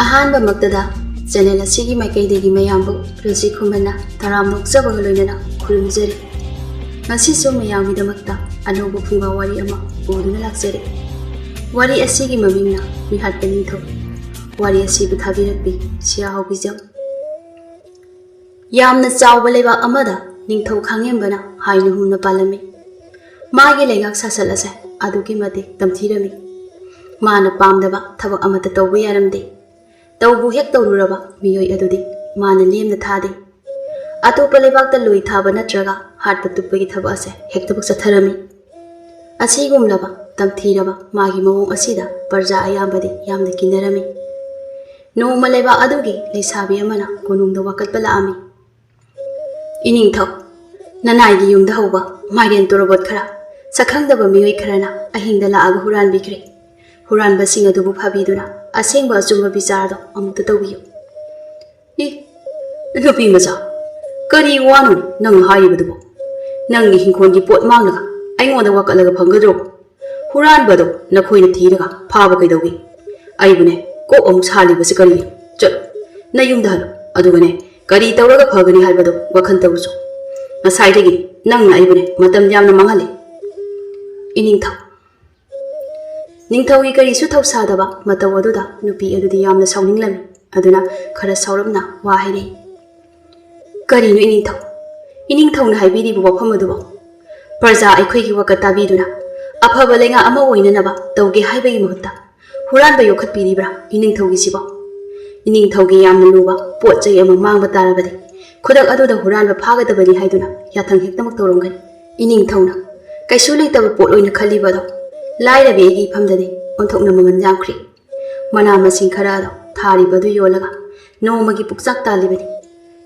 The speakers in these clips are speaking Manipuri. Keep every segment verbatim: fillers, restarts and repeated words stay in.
ꯑꯍꯥꯟꯕꯃꯛꯇꯗ ꯆꯦꯅꯦꯜ ꯑꯁꯤꯒꯤ ꯃꯥꯏꯀꯩꯗꯒꯤ ꯃꯌꯥꯝꯕꯨ ꯔꯖꯤ ꯈꯨꯃꯟꯅ ꯇꯔꯥꯝꯅ ꯑꯣꯛꯆꯕꯒ ꯂꯣꯏꯅꯅ ꯈꯨꯔꯨꯝꯖꯔꯤ꯫ ꯉꯁꯤꯁꯨ ꯃꯌꯥꯝꯒꯤꯗꯃꯛꯇ ꯑꯅꯧꯕ ꯐꯨꯡꯒꯥ ꯋꯥꯔꯤ ꯑꯃ ꯄꯨꯗꯨꯅ ꯂꯥꯛꯆꯔꯤ꯫ ꯋꯥꯔꯤ ꯑꯁꯤꯒꯤ ꯃꯃꯤꯡꯅ ꯃꯤꯍꯥꯠꯄ ꯅꯤꯡꯊꯧ꯫ ꯋꯥꯔꯤ ꯑꯁꯤꯕꯨ ꯊꯥꯕꯤꯔꯛꯄꯤ ꯁꯤꯌꯥ ꯍꯥꯎꯕꯤꯖꯝ꯫ ꯌꯥꯝꯅ ꯆꯥꯎꯕ ꯂꯩꯕꯥꯛ ꯑꯃꯗ ꯅꯤꯡꯊꯧ ꯈꯥꯡꯉꯦꯝꯕꯅ ꯍꯥꯏꯅ ꯍꯨꯝꯅ ꯄꯥꯜꯂꯝꯃꯤ꯫ ꯃꯥꯒꯤ ꯂꯩꯉꯥꯛ ꯁꯥꯁꯠ ꯑꯁꯦ ꯑꯗꯨꯛꯀꯤ ꯃꯇꯤꯛ ꯇꯝꯊꯤꯔꯝꯃꯤ꯫ ꯃꯥꯅ ꯄꯥꯝꯗꯕ ꯊꯕꯛ ꯑꯃꯠꯇ ꯇꯧꯕ ꯌꯥꯔꯝꯗꯦ꯫ ꯇꯧꯕꯨ ꯍꯦꯛ ꯇꯧꯔꯨꯔꯕ ꯃꯤꯑꯣꯏ ꯑꯗꯨꯗꯤ ꯃꯥꯅ ꯂꯦꯝꯅ ꯊꯥꯗꯦ꯫ ꯑꯇꯣꯞꯄ ꯂꯩꯕꯥꯛꯇ ꯂꯣꯏ ꯊꯥꯕ ꯅꯠꯇ꯭ꯔꯒ ꯍꯥꯠꯄ ꯇꯨꯞꯄꯒꯤ ꯊꯕꯛ ꯑꯁꯦ ꯍꯦꯛꯇꯃꯛ ꯆꯠꯊꯔꯝꯃꯤ꯫ ꯑꯁꯤꯒꯨꯝꯂꯕ ꯇꯝꯊꯤꯔꯕ ꯃꯥꯒꯤ ꯃꯑꯣꯡ ꯑꯁꯤꯗ ꯄ꯭ꯔꯖꯥ ꯑꯌꯥꯝꯕꯗꯤ ꯌꯥꯝꯅ ꯀꯤꯅꯔꯝꯃꯤ꯫ ꯅꯣꯡꯃ ꯂꯩꯕꯥꯛ ꯑꯗꯨꯒꯤ ꯂꯩꯁꯥꯕꯤ ꯑꯃꯅ ꯀꯣꯅꯨꯡꯗ ꯋꯥꯀꯠꯄ ꯂꯥꯛꯑꯝꯃꯤ꯫ "ꯏꯅꯤꯡꯊꯧ, ꯅꯅꯥꯏꯒꯤ ꯌꯨꯝꯗ ꯍꯧꯕ ꯃꯥꯏꯔꯦꯟ ꯇꯣꯔꯕꯣꯠ ꯈꯔ ꯁꯛꯈꯪꯗꯕ ꯃꯤꯑꯣꯏ ꯈꯔꯅ ꯑꯍꯤꯡꯗ ꯂꯥꯛꯑꯒ ꯍꯨꯔꯥꯟꯕꯤꯈ꯭ꯔꯦ꯫ ꯍꯨꯔꯥꯟꯕꯁꯤꯡ ꯑꯗꯨꯕꯨ ꯐꯥꯕꯤꯗꯨꯅ ꯑꯁꯦꯡꯕ ꯑꯆꯨꯝꯕ ꯕꯤꯆꯥꯔꯗꯣ ꯑꯃꯨꯛꯇ ꯇꯧꯕꯤꯌꯨ꯫" "ꯏ, ꯅꯨꯄꯤ ꯃꯆꯥ, ꯀꯔꯤ ꯋꯥꯅꯣ ꯅꯪ ꯍꯥꯏꯔꯤꯕꯗꯨꯕꯣ? ꯅꯪꯒꯤ ꯍꯤꯡꯈꯣꯜꯒꯤ ꯄꯣꯠ ꯃꯥꯡꯂꯒ ꯑꯩꯉꯣꯟꯗ ꯋꯥꯀꯠꯂꯒ ꯐꯪꯒꯗ꯭ꯔꯣ? ꯍꯨꯔꯥꯟꯕꯗꯣ ꯅꯈꯣꯏꯅ ꯊꯤꯔꯒ ꯐꯥꯕ ꯀꯩꯗꯧꯒꯦ? ꯑꯩꯕꯨꯅꯦ ꯀꯣꯛ ꯑꯃꯨꯛ ꯁꯥꯜꯂꯤꯕꯁꯤ ꯀꯔꯤꯒꯤꯅꯣ? ꯆꯠꯂꯣ, ꯅꯌꯨꯝꯗ ꯍꯜꯂꯣ꯫ ꯑꯗꯨꯒꯅꯦ ꯀꯔꯤ ꯇꯧꯔꯒ ꯐꯒꯅꯤ ꯍꯥꯏꯕꯗꯣ ꯋꯥꯈꯜ ꯇꯧꯔꯨꯆꯣ꯫ ꯉꯁꯥꯏꯗꯒꯤ ꯅꯪꯅ ꯑꯩꯕꯨꯅꯦ ꯃꯇꯝ ꯌꯥꯝꯅ ꯃꯥꯡꯍꯜꯂꯦ꯫" ꯏꯅꯤꯡꯊꯧ꯫ ꯅꯤꯡꯊꯧꯒꯤ ꯀꯔꯤꯁꯨ ꯊꯧꯁꯥꯗꯕ ꯃꯇꯧ ꯑꯗꯨꯗ ꯅꯨꯄꯤ ꯑꯗꯨꯗꯤ ꯌꯥꯝꯅ ꯁꯥꯎꯅꯤꯡꯂꯝꯃꯤ꯫ ꯑꯗꯨꯅ ꯈꯔ ꯁꯥꯎꯔꯞꯅ ꯋꯥ ꯍꯥꯏꯔꯛꯏ꯫ "ꯀꯔꯤꯅꯣ ꯏꯅꯤꯡꯊꯧ? ꯏꯅꯤꯡꯊꯧꯅ ꯍꯥꯏꯕꯤꯔꯤꯕ ꯋꯥꯐꯝ ꯑꯗꯨꯕꯣ? ꯄ꯭ꯔꯖꯥ ꯑꯩꯈꯣꯏꯒꯤ ꯋꯥꯀꯠ ꯇꯥꯕꯤꯗꯨꯅ ꯑꯐꯕ ꯂꯩꯉꯥꯛ ꯑꯃ ꯑꯣꯏꯅꯅꯕ ꯇꯧꯒꯦ ꯍꯥꯏꯕꯒꯤ ꯃꯍꯨꯠꯇ ꯍꯨꯔꯥꯟꯕ ꯌꯣꯛꯈꯠꯄꯤꯔꯤꯕ꯭ꯔꯥ ꯏꯅꯤꯡꯊꯧꯒꯤꯁꯤꯕꯣ? ꯏꯅꯤꯡꯊꯧꯒꯤ ꯌꯥꯝꯅ ꯂꯨꯕ ꯄꯣꯠ ꯆꯩ ꯑꯃ ꯃꯥꯡꯕ ꯇꯥꯔꯕꯗꯤ ꯈꯨꯗꯛ ꯑꯗꯨꯗ ꯍꯨꯔꯥꯟꯕ ꯐꯥꯒꯗꯕꯅꯤ ꯍꯥꯏꯗꯨꯅ ꯌꯥꯊꯪ ꯍꯦꯛꯇꯃꯛ ꯇꯧꯔꯝꯒꯅꯤ꯫ ꯏꯅꯤꯡꯊꯧꯅ ꯀꯩꯁꯨ ꯂꯩꯇꯕ ꯄꯣꯠ ꯑꯣꯏꯅ ꯈꯜꯂꯤꯕ ꯑꯗꯣ ꯂꯥꯏꯔꯕꯤ ꯑꯩꯒꯤ ꯏꯐꯝꯗꯗꯤ ꯑꯣꯟꯊꯣꯛꯅ ꯃꯃꯜ ꯌꯥꯝꯈ꯭ꯔꯦ꯫ ꯃꯅꯥ ꯃꯁꯤꯡ ꯈꯔ ꯑꯗꯣ ꯊꯥꯔꯤꯕ ꯑꯗꯨ ꯌꯣꯜꯂꯒ ꯅꯣꯡꯃꯒꯤ ꯄꯨꯛꯆꯥꯛ ꯇꯥꯜꯂꯤꯕꯅꯤ꯫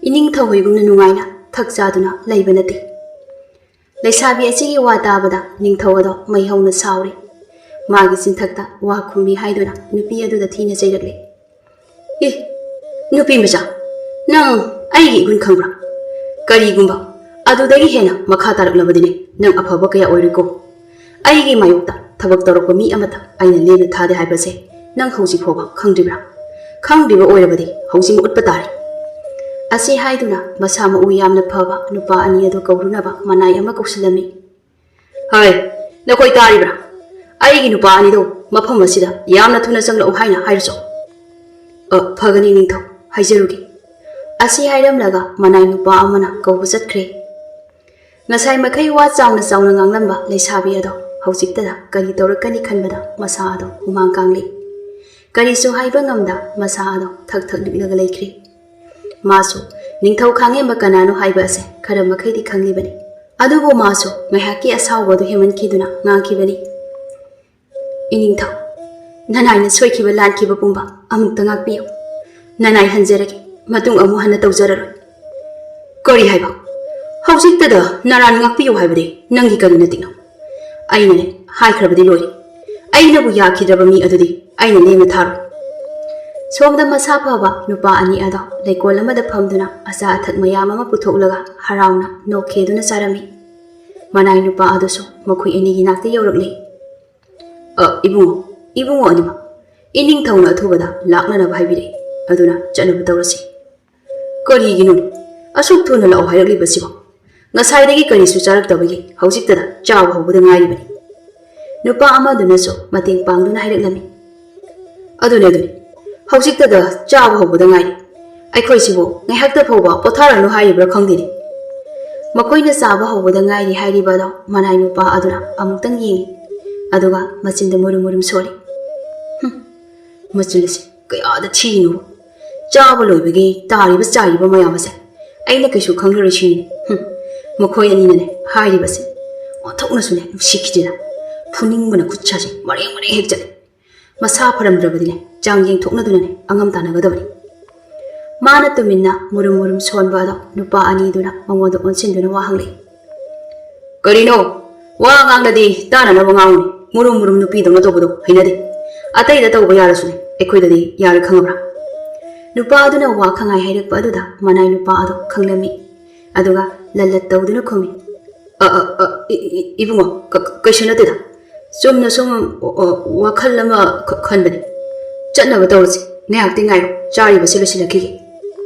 ꯏꯅꯤꯡꯊꯧ ꯍꯣꯏꯒꯨꯝꯅ ꯅꯨꯡꯉꯥꯏꯅ ꯊꯛ ꯆꯥꯗꯨꯅ ꯂꯩꯕ ꯅꯠꯇꯦ꯫" ꯂꯩꯁꯥꯕꯤ ꯑꯁꯤꯒꯤ ꯋꯥ ꯇꯥꯕꯗ ꯅꯤꯡꯊꯧ ꯑꯗꯣ ꯃꯩ ꯍꯧꯅ ꯁꯥꯎꯔꯦ꯫ ꯃꯥꯒꯤ ꯆꯤꯟꯊꯛꯇ ꯋꯥ ꯈꯨꯝꯃꯤ ꯍꯥꯏꯗꯨꯅ ꯅꯨꯄꯤ ꯑꯗꯨꯗ ꯊꯤꯅ ꯆꯩꯔꯛꯂꯦ꯫ "ꯑꯦ, ꯅꯨꯄꯤ ꯃꯆꯥ, ꯅꯪ ꯑꯩꯒꯤ ꯏꯒꯨꯟ ꯈꯪꯕ꯭ꯔꯥ? ꯀꯔꯤꯒꯨꯝꯕ ꯑꯗꯨꯗꯒꯤ ꯍꯦꯟꯅ ꯃꯈꯥ ꯇꯥꯔꯛꯂꯕꯗꯤꯅꯦ ꯅꯪ ꯑꯐꯕ ꯀꯌꯥ ꯑꯣꯏꯔꯣꯏꯀꯣ꯫ ꯑꯩꯒꯤ ꯃꯥꯌꯣꯛꯇ ꯊꯕꯛ ꯇꯧꯔꯛꯄ ꯃꯤ ꯑꯃꯠꯇ ꯑꯩꯅ ꯂꯦꯝꯅ ꯊꯥꯗꯦ ꯍꯥꯏꯕꯁꯦ ꯅꯪ ꯍꯧꯖꯤꯛ ꯐꯥꯎꯕ ꯈꯪꯗ꯭ꯔꯤꯕ꯭ꯔꯥ? ꯈꯪꯗ꯭ꯔꯤꯕ ꯑꯣꯏꯔꯕꯗꯤ ꯍꯧꯖꯤꯛꯃꯛ ꯎꯠꯄ ꯇꯥꯔꯦ꯫ ꯑꯁꯤ ꯍꯥꯏꯗꯨꯅ ꯃꯁꯥ ꯃꯎ ꯌꯥꯝꯅ ꯐꯕ ꯅꯨꯄꯥ ꯑꯅꯤ ꯑꯗꯨ ꯀꯧꯔꯨꯅꯕ ꯃꯅꯥꯏ ꯑꯃ ꯀꯧꯁꯤꯜꯂꯝꯃꯤ꯫ ꯍꯩ, ꯅꯈꯣꯏ ꯇꯥꯔꯤꯕ꯭ꯔꯥ? ꯑꯩꯒꯤ ꯅꯨꯄꯥ ꯑꯅꯤꯗꯣ ꯃꯐꯝ ꯑꯁꯤꯗ ꯌꯥꯝꯅ ꯊꯨꯅ ꯆꯪꯂꯛꯎ ꯍꯥꯏꯅ ꯍꯥꯏꯔꯨꯆꯣ꯫ ꯑ, ꯐꯒꯅꯤ ꯅꯤꯡꯊꯧ, ꯍꯥꯏꯖꯔꯨꯒꯦ꯫ ꯑꯁꯤ ꯍꯥꯏꯔꯝꯂꯒ ꯃꯅꯥꯏ ꯅꯨꯄꯥ ꯑꯃꯅ ꯀꯧꯕ ꯆꯠꯈ꯭ꯔꯦ꯫ ꯉꯁꯥꯏ ꯃꯈꯩ ꯋꯥ ꯆꯥꯎꯅ ꯆꯥꯎꯅ ꯉꯥꯡꯂꯝꯕ ꯂꯩꯁꯥꯕꯤ ꯑꯗꯣ ꯍꯧꯖꯤꯛꯇꯗ ꯀꯔꯤ ꯇꯧꯔꯛꯀꯅꯤ ꯈꯟꯕꯗ ꯃꯁꯥ ꯑꯗꯣ ꯍꯨꯃꯥꯡ ꯀꯥꯡꯂꯤ꯫ ꯀꯔꯤꯁꯨ ꯍꯥꯏꯕ ꯉꯝꯗ ꯃꯁꯥ ꯑꯗꯣ ꯊꯛ ꯊꯛ ꯅꯤꯛꯂꯒ ꯂꯩꯈ꯭ꯔꯦ꯫ ꯃꯥꯁꯨ ꯅꯤꯡꯊꯧ ꯈꯥꯡꯉꯦꯝꯕ ꯀꯅꯥꯅꯣ ꯍꯥꯏꯕ ꯑꯁꯦ ꯈꯔ ꯃꯈꯩꯗꯤ ꯈꯪꯂꯤꯕꯅꯤ꯫ ꯑꯗꯨꯕꯨ ꯃꯥꯁꯨ ꯉꯥꯏꯍꯥꯛꯀꯤ ꯑꯁꯥꯎꯕ ꯑꯗꯨ ꯍꯦꯟꯃꯟꯈꯤꯗꯨꯅ ꯉꯥꯡꯈꯤꯕꯅꯤ꯫ "ꯏꯅꯤꯡꯊꯧ, ꯅꯅꯥꯏꯅ ꯁꯣꯏꯈꯤꯕ ꯂꯥꯟꯈꯤꯕ ꯄꯨꯝꯕ ꯑꯃꯨꯛꯇ ꯉꯥꯛꯄꯤꯌꯨ꯫ ꯅꯅꯥꯏ ꯍꯟꯖꯔꯒꯦ, ꯃꯇꯨꯡ ꯑꯃꯨꯛ ꯍꯟꯅ ꯇꯧꯖꯔꯔꯣꯏ"꯫ "ꯀꯔꯤ ꯍꯥꯏꯕ? ꯍꯧꯖꯤꯛꯇꯗ ꯅꯔꯥꯟ ꯉꯥꯛꯄꯤꯌꯨ ꯍꯥꯏꯕꯗꯤ ꯅꯪꯒꯤ ꯀꯔꯤ ꯅꯇꯤꯛꯅꯣ? ꯑꯩꯅꯅꯦ ꯍꯥꯏꯈ꯭ꯔꯕꯗꯤ ꯂꯣꯏꯔꯦ꯫ ꯑꯩꯅꯕꯨ ꯌꯥꯈꯤꯗ꯭ꯔꯕ ꯃꯤ ꯑꯗꯨꯗꯤ ꯑꯩꯅ ꯂꯦꯝꯅ ꯊꯥꯔꯣꯏ"꯫ ꯁꯣꯝꯗ ꯃꯁꯥ ꯐꯕ ꯅꯨꯄꯥ ꯑꯅꯤ ꯑꯗꯣ ꯂꯩꯀꯣꯜ ꯑꯃꯗ ꯐꯝꯗꯨꯅ ꯑꯆꯥ ꯑꯊꯛ ꯃꯌꯥꯝ ꯑꯃ ꯄꯨꯊꯣꯛꯂꯒ ꯍꯔꯥꯎꯅ ꯅꯣꯛꯈꯦꯗꯨꯅ ꯆꯥꯔꯝꯃꯤ꯫ ꯃꯅꯥꯏ ꯅꯨꯄꯥ ꯑꯗꯨꯁꯨ ꯃꯈꯣꯏ ꯑꯅꯤꯒꯤ ꯅꯥꯛꯇ ꯌꯧꯔꯛꯂꯦ꯫ "ꯑ, ꯏꯕꯨꯡꯉꯣ, ꯏꯕꯨꯡꯉꯣ ꯑꯅꯤꯃꯛ, ꯏꯅꯤꯡꯊꯧꯅ ꯑꯊꯨꯕꯗ ꯂꯥꯛꯅꯅꯕ ꯍꯥꯏꯕꯤꯔꯛꯏ, ꯑꯗꯨꯅ ꯆꯠꯅꯕ ꯇꯧꯔꯁꯤ"꯫ "ꯀꯔꯤꯒꯤꯅꯣ ꯑꯁꯨꯛ ꯊꯨꯅ ꯂꯥꯛꯑꯣ ꯍꯥꯏꯔꯛꯂꯤꯕꯁꯤꯕꯣ? ꯉꯁꯥꯏꯗꯒꯤ ꯀꯔꯤꯁꯨ ꯆꯥꯔꯛꯇꯕꯒꯤ ꯍꯧꯖꯤꯛꯇꯗ ꯆꯥꯕ ꯍꯧꯕꯗ ꯉꯥꯏꯔꯤꯕꯅꯤ"꯫ ꯅꯨꯄꯥ ꯑꯃꯗꯨꯅꯁꯨ ꯃꯇꯦꯡ ꯄꯥꯡꯗꯨꯅ ꯍꯥꯏꯔꯛꯂꯝꯃꯤ꯫ "ꯑꯗꯨꯅꯦ, ꯑꯗꯨꯅꯦ, ꯍꯧꯖꯤꯛꯇꯗ ꯆꯥꯕ ꯍꯧꯕꯗ ꯉꯥꯏꯔꯤ꯫ ꯑꯩꯈꯣꯏꯁꯤꯕꯨ ꯉꯥꯏꯍꯥꯛꯇ ꯐꯥꯎꯕ ꯄꯣꯊꯥꯔꯅꯨ ꯍꯥꯏꯔꯤꯕ꯭ꯔꯥ ꯈꯪꯗꯦꯅꯦ"꯫ ꯃꯈꯣꯏꯅ ꯆꯥꯕ ꯍꯧꯕꯗ ꯉꯥꯏꯔꯤ ꯍꯥꯏꯔꯤꯕ ꯑꯗꯣ ꯃꯅꯥꯏ ꯅꯨꯄꯥ ꯑꯗꯨꯅ ꯑꯃꯨꯛꯇꯪ ꯌꯦꯡꯉꯤ꯫ ꯑꯗꯨꯒ ꯃꯆꯤꯟꯗ ꯃꯨꯔꯨꯝ ꯃꯨꯔꯨꯝ ꯁꯣꯜꯂꯤ꯫ "ꯍꯨꯝ, ꯃꯆꯤꯟ ꯑꯁꯤ ꯀꯌꯥꯗ ꯊꯤꯔꯤꯅꯣ? ꯆꯥꯕ ꯂꯣꯏꯕꯒꯤ ꯇꯥꯔꯤꯕ ꯆꯥꯏꯔꯤꯕ ꯃꯌꯥꯝ ꯑꯁꯦ ꯑꯩꯅ ꯀꯩꯁꯨ ꯈꯪꯂꯔꯣꯏ ꯁꯤꯅꯤ꯫ ꯍꯨꯝ, ꯃꯈꯣꯏ ꯑꯅꯤꯅꯅꯦ ꯍꯥꯏꯔꯤꯕꯁꯦ ꯑꯣꯟꯊꯣꯛꯅꯁꯨꯅꯦ ꯅꯨꯡꯁꯤꯈꯤꯗꯦꯗ꯫ ꯐꯨꯅꯤꯡꯕꯅ ꯈꯨꯠ ꯁꯥꯁꯦ ꯃꯔꯦꯡ ꯃꯔꯦꯡ ꯍꯦꯛ ꯆꯠꯂꯦ꯫ ꯃꯁꯥ ꯐꯔꯝꯗ꯭ꯔꯕꯗꯤꯅꯦ ꯆꯥꯡ ꯌꯦꯡꯊꯣꯛꯅꯗꯨꯅꯅꯦ ꯑꯉꯝ ꯇꯥꯟꯅꯒꯗꯕꯅꯤ"꯫ ꯃꯥꯅ ꯇꯨꯃꯤꯟꯅ ꯃꯨꯔꯨꯝ ꯃꯨꯔꯨꯝ ꯁꯣꯟꯕ ꯑꯗꯣ ꯅꯨꯄꯥ ꯑꯅꯤꯗꯨꯅ ꯃꯉꯣꯟꯗ ꯑꯣꯟꯁꯤꯟꯗꯨꯅ ꯋꯥ ꯍꯪꯂꯛꯏ꯫ "ꯀꯔꯤꯅꯣ? ꯋꯥ ꯉꯥꯡꯂꯗꯤ ꯇꯥꯅꯅꯕ ꯉꯥꯡꯉꯨꯅꯦ꯫ ꯃꯨꯔꯨꯝ ꯃꯨꯔꯨꯝ ꯅꯨꯄꯤꯗꯧꯅ ꯇꯧꯕꯗꯣ ꯍꯩꯅꯗꯦ꯫ ꯑꯇꯩꯗ ꯇꯧꯕ ꯌꯥꯔꯁꯨꯅꯦ, ꯑꯩꯈꯣꯏꯗꯗꯤ ꯌꯥꯔꯣꯏ, ꯈꯪꯉꯕ꯭ꯔꯥ?" ꯅꯨꯄꯥ ꯑꯗꯨꯅ ꯋꯥ ꯈꯪꯉꯥꯏ ꯍꯥꯏꯔꯛꯄ ꯑꯗꯨꯗ ꯃꯅꯥꯏ ꯅꯨꯄꯥ ꯑꯗꯣ ꯈꯪꯂꯝꯃꯤ꯫ ꯑꯗꯨꯒ ꯂꯜꯂꯠ ꯇꯧꯗꯨꯅ ꯈꯨꯝꯃꯤ꯫ "ꯑ, ꯑ, ꯑ, ꯏ-, ꯏ-, ꯏꯕꯨꯡꯉꯣ, ꯀ-, ꯀ-, ꯀꯩꯁꯨ ꯅꯠꯇꯦꯗ꯫ ꯆꯨꯝꯅ ꯁꯨꯝ, ꯑ, ꯑ, ꯋꯥꯈꯜ ꯑꯃ ꯈ-, ꯈꯟꯕꯅꯤ꯫ ꯆꯠꯅꯕ ꯇꯧꯔꯁꯤ꯫ "ꯉꯥꯏꯍꯥꯛꯇꯤ ꯉꯥꯏꯌꯨ, ꯆꯥꯔꯤꯕꯁꯤ ꯂꯣꯏꯁꯤꯜꯂꯛꯈꯤꯒꯦ꯫